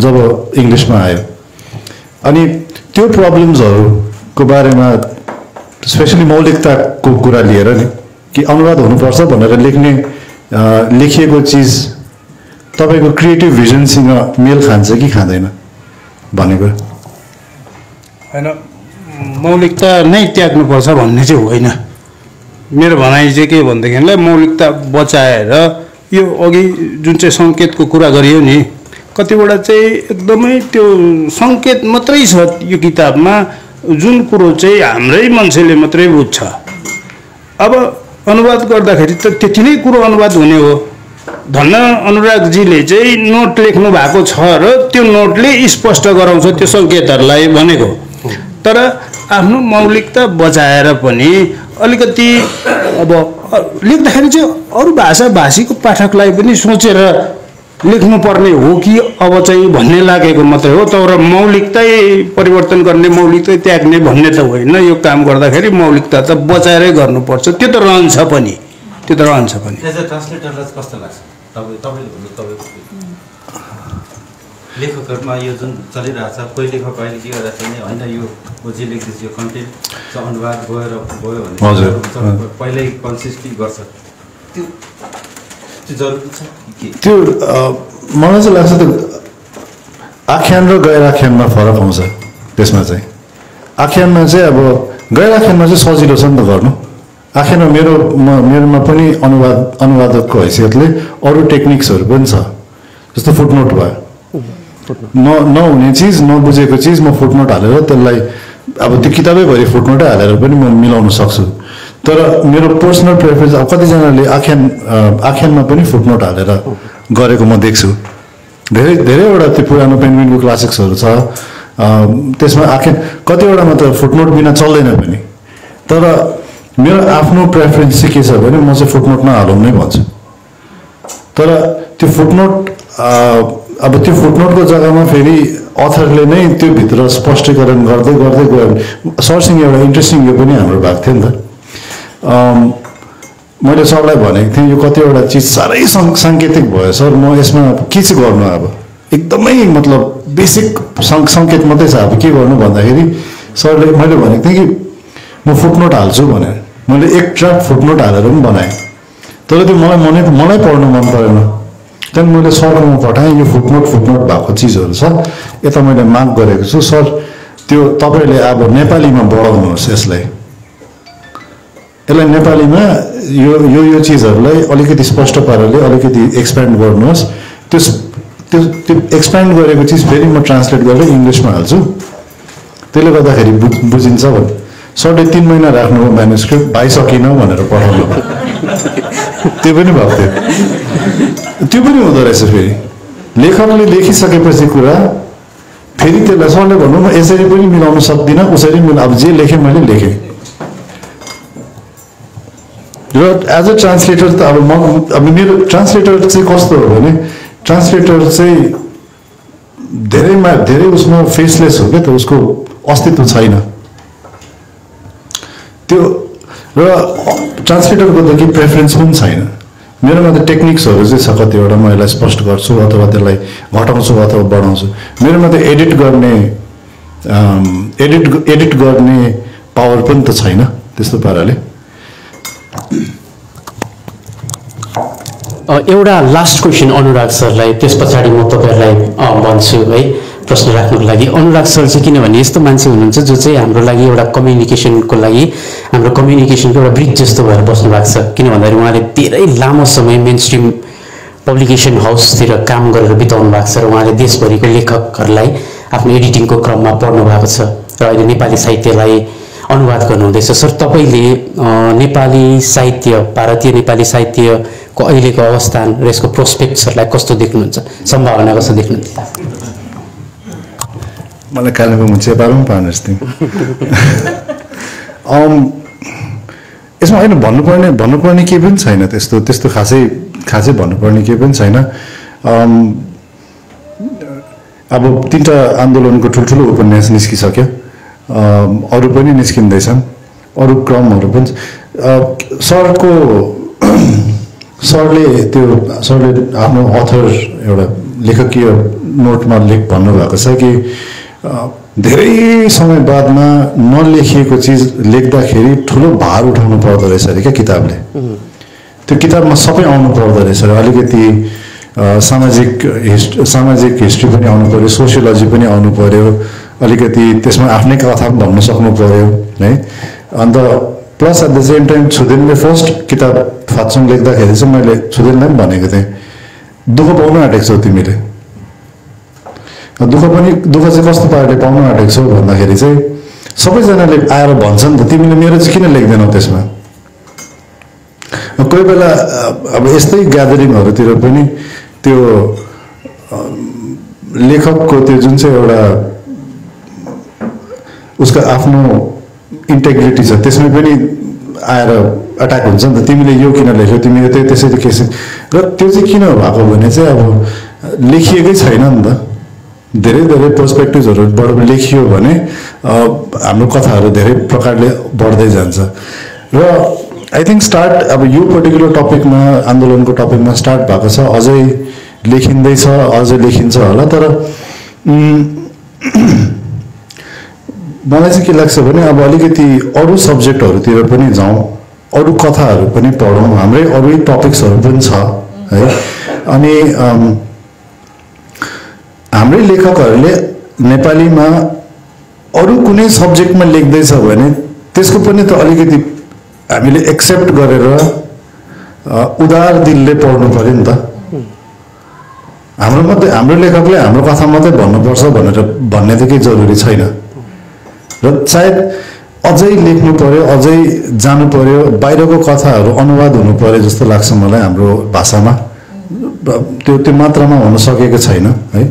जब इङ्ग्लिसमा आयो। अनि त्यो प्रब्लम्सहरूको बारेमा स्पेसली मौलिकताको कुरा लिएर नि कि अनुवाद हुनुपर्छ भनेर लेखिएको चिज तपाईँको क्रिएटिभ भिजनसँग मेल खान्छ कि खाँदैन भन्ने कुरा। होइन, मौलिकता नै त्याग्नुपर्छ भन्ने चाहिँ होइन। मेरो भनाइ चाहिँ के भनेदेखिलाई मौलिकता बचाएर यो अघि जुन चाहिँ सङ्केतको कुरा गरियो नि, कतिवटा चाहिँ एकदमै त्यो सङ्केत मात्रै छ यो किताबमा, जुन कुरो चाहिँ हाम्रै मान्छेले मात्रै बुझ्छ। अब अनुवाद गर्दाखेरि त त्यति नै कुरो अनुवाद हुने हो। धन्न अनुरागजीले चाहिँ नोट लेख्नु भएको छ र त्यो नोटले स्पष्ट गराउँछ त्यो सङ्केतहरूलाई भनेको। तर आफ्नो मौलिकता बचाएर पनि अलिकति अब लेख्दाखेरि चाहिँ अरू भाषाभाषीको पाठकलाई पनि सोचेर लेख्नुपर्ने हो कि अब चाहिँ भन्ने लागेको मात्रै हो, तर मौलिकतै परिवर्तन गर्ने, मौलिकतै त्याग्ने भन्ने त होइन। यो काम गर्दाखेरि मौलिकता त बचाएरै गर्नुपर्छ, त्यो त रहन्छ पनि, त्यो त रहन्छ पनि। एज अ ट्रान्सलेटरलाई कस्तो लाग्छ तपाईँले भन्नु, तपाईँ लेखकहरूमा यो जुन चलिरहेको छ, कोही लेखक अहिले के गरिरहेको छ भने होइन यो जे लेख्दैछ यो कन्टेन्ट चाहिँ अनुवाद गयो भने पहिल्यै कन्सिस्टली गर्छ, त्यो जरुरी छ कि? त्यो मलाई चाहिँ लाग्छ त्यो आख्यान र गैर आख्यानमा फरक आउँछ त्यसमा चाहिँ। आख्यानमा चाहिँ अब गैर आख्यानमा चाहिँ सजिलो छ नि त गर्नु। आख्यानमा मेरोमा पनि अनुवादकको हैसियतले अरू टेक्निक्सहरू पनि छ, जस्तो फुटनोट भयो, नहुने चिज नबुझेको चिज म फुटनोट हालेर त्यसलाई अब त्यो किताबैभरि फुटनोटै हालेर पनि म मिलाउन सक्छु। तर मेरो पर्सनल प्रेफरेन्स अब कतिजनाले आख्यानमा पनि फुटनोट हालेर गरेको म देख्छु। धेरैवटा त्यो पुरानो पेन्गुइनको क्लासिक्सहरू छ, त्यसमा आख्यान कतिवटामा त फुटनोट बिना चल्दैन पनि। तर मेरो आफ्नो प्रेफरेन्स चाहिँ के छ भने म चाहिँ फुटनोट नहालौँ नै भन्छु। तर त्यो फुटनोट अब त्यो फुटनोटको जग्गामा फेरि अथरले नै त्यो भित्र स्पष्टीकरण गर्दै गर्दै गयो भने सरसँग एउटा इन्ट्रेस्टिङ यो पनि हाम्रो भएको थियो नि त। मैले सरलाई भनेको थिएँ यो कतिवटा चिज साह्रै साङ्केतिक भयो सर, म यसमा के चाहिँ गर्नु, अब एकदमै मतलब बेसिक सङ्केत मात्रै छ, अब के गर्नु भन्दाखेरि सरले मैले भनेको थिएँ कि म फुटनोट हाल्छु भनेर। मैले एक ड्राफ्ट फुटनोट हालेर पनि बनाएँ, तर त्यो मलाई पढ्नु मन परेन। त्यहाँदेखि मैले सरलाई पठाएँ यो फुटनोट भएको चिजहरू छ, यता मैले माग गरेको छु सर, त्यो तपाईँले अब नेपालीमा बढाउनुहोस्, यसलाई नेपालीमा यो चिजहरूलाई अलिकति स्पष्ट पाराले अलिकति एक्सप्यान्ड गर्नुहोस्। त्यो एक्सप्यान्ड गरेको चिज फेरि म ट्रान्सलेट गरेर इङ्ग्लिसमा हाल्छु, त्यसले गर्दाखेरि बुझिन्छ भने। सरले 3 महिना राख्नुभयो म्यानुस्क्रिप्ट, भाइ सकिनँ भनेर पठाउनु, त्यो पनि भएको थियो। त्यो पनि हुँदो रहेछ, फेरि लेखकले लेखिसकेपछि कुरा फेरि त्यसलाई सरले भन्नु म यसरी पनि मिलाउन सक्दिनँ, उसरी अब जे लेखेँ मैले लेखेँ। र एज अ ट्रान्सलेटर त अब मेरो ट्रान्सलेटर चाहिँ कस्तो हो भने ट्रान्सलेटर चाहिँ धेरै उसमा फेसलेस हो क्या, त उसको अस्तित्व छैन त्यो। र ट्रान्सलेटरको त केही प्रेफरेन्स पनि छैन। मेरोमा त टेक्निक्सहरू चाहिँ छ, कतिवटा म यसलाई स्पष्ट गर्छु अथवा त्यसलाई घटाउँछु अथवा बढाउँछु। मेरोमा त एडिट गर्ने पावर पनि त छैन त्यस्तो पाराले। एउटा लास्ट क्वेसन अनुराग सरलाई, त्यस पछाडि म तपाईँहरूलाई भन्छु है प्रश्न राख्नुको लागि। अनुराग सर चाहिँ किनभने यस्तो मान्छे हुनुहुन्छ जो चाहिँ हाम्रो लागि एउटा कम्युनिकेसनको लागि हाम्रो कम्युनिकेसनको एउटा ब्रिज जस्तो भएर बस्नु भएको छ। किन भन्दाखेरि उहाँले धेरै लामो समय मेन स्ट्रिम पब्लिकेसन हाउसतिर काम गरेर बिताउनु भएको छ र उहाँले देशभरिको लेखकहरूलाई आफ्नो एडिटिङको क्रममा पढ्नु भएको छ र अहिले नेपाली साहित्यलाई अनुवाद गर्नुहुँदैछ। सर, तपाईँले नेपाली साहित्य, भारतीय नेपाली साहित्यको अहिलेको अवस्थान र यसको प्रोस्पेक्ट्सहरूलाई कस्तो देख्नुहुन्छ, सम्भावना कस्तो देख्नुहुन्छ? मलाई कालिम्पोङ चेपारो पनि पार्नुहोस् तिमी। यसमा होइन भन्नुपर्ने केही पनि छैन, त्यस्तो खासै भन्नुपर्ने केही पनि छैन। अब 3टा आन्दोलनको ठुल्ठुलो उपन्यास निस्किसक्यो, अरू पनि निस्किँदैछन्, अरू क्रमहरू पनि। सरले आफ्नो अथर एउटा लेखकीय नोटमा भन्नुभएको छ कि धेरै समय बादमा नलेखिएको चिज लेख्दाखेरि ठुलो भार उठाउनु पर्दो रहेछ अरे क्या किताबले। त्यो किताबमा सबै आउनु पर्दो रहेछ, अलिकति सामाजिक हिस्ट्री पनि आउनु पर्यो, सोसियोलोजी पनि आउनु पर्यो, अलिकति त्यसमा आफ्नै कथा पनि भन्न सक्नु पर्यो है। अन्त plus at the same time छुदेनले फर्स्ट किताब फात्सुङ लेख्दाखेरि चाहिँ मैले छुदेनलाई पनि भनेको थिएँ, दुःख पाउनु आँटेको छौ तिमीले। दुःख चाहिँ कस्तो पाराले पाउनु आँटेको छौ भन्दाखेरि चाहिँ सबैजनाले आएर भन्छन् त तिमीले मेरो चाहिँ किन लेख्दैनौ त्यसमा। कोही बेला अब यस्तै ग्यादरिङहरूतिर पनि त्यो लेखकको त्यो जुन चाहिँ एउटा उसको आफ्नो इन्टेग्रिटी छ त्यसमा पनि आएर अट्याक हुन्छ नि त, तिमीले यो किन लेख्यौ, तिमीले त्यसरी केसी। र त्यो चाहिँ किन भएको भने चाहिँ अब लेखिएकै छैन नि त धेरै धेरै पर्सपेक्टिभ्सहरूबाट लेखियो भने हाम्रो कथाहरू धेरै प्रकारले बढ्दै जान्छ र आई थिङ्क स्टार्ट अब यो पर्टिकुलर टपिकमा आन्दोलनको टपिकमा स्टार्ट भएको छ अझै लेखिँदैछ अझै लेखिन्छ होला तर मलाई चाहिँ के लाग्छ भने अब अलिकति अरू सब्जेक्टहरूतिर पनि जाउँ अरू कथाहरू पनि पढौँ हाम्रै अरू टपिक्सहरू पनि छ है अनि हाम्रै लेखकहरूले नेपालीमा अरू कुनै सब्जेक्टमा लेख्दैछ भने त्यसको पनि त अलिकति हामीले एक्सेप्ट गरेर उदार दिलले पढ्नु पर्यो नि त हाम्रो लेखकले हाम्रो कथा मात्रै भन्नुपर्छ भनेर भन्ने त केही जरुरी छैन र सायद अझै लेख्नु पर्यो अझै जानु पर्यो बाहिरको कथाहरू अनुवाद हुनु पर्यो जस्तो लाग्छ मलाई हाम्रो भाषामा त्यो मात्रामा हुन सकेको छैन है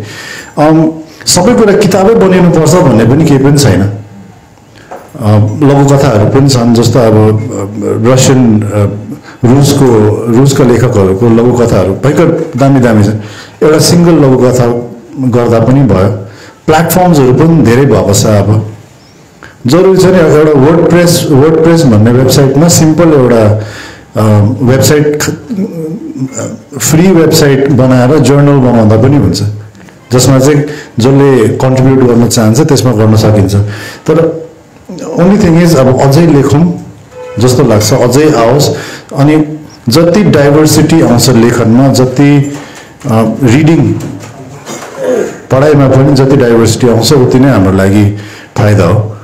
सबै कुरा किताबै बनिनुपर्छ भन्ने पनि केही पनि छैन लघुकथाहरू पनि छन् जस्तो अब रसियन रुसका लेखकहरूको लघुकथाहरू भयङ्कर दामी दामी छन् एउटा सिङ्गल लघुकथा गर्दा पनि भयो प्लेटफर्म्सहरू पनि धेरै भएको छ अब जरुरी छैन एउटा वर्डप्रेस भन्ने वेबसाइटमा सिम्पल एउटा वेबसाइट फ्री वेबसाइट बनाएर जर्नल बनाउँदा पनि हुन्छ जसमा चाहिँ जसले कन्ट्रिब्युट गर्न चाहन्छ त्यसमा गर्न सकिन्छ तर ओन्ली थिङ इज अब अझै लेखौँ जस्तो लाग्छ अझै आओस् अनि जति डाइभर्सिटी आउँछ लेखनमा जति रिडिङ पढाइमा पनि जति डाइभर्सिटी आउँछ उति नै हाम्रो लागि फाइदा हो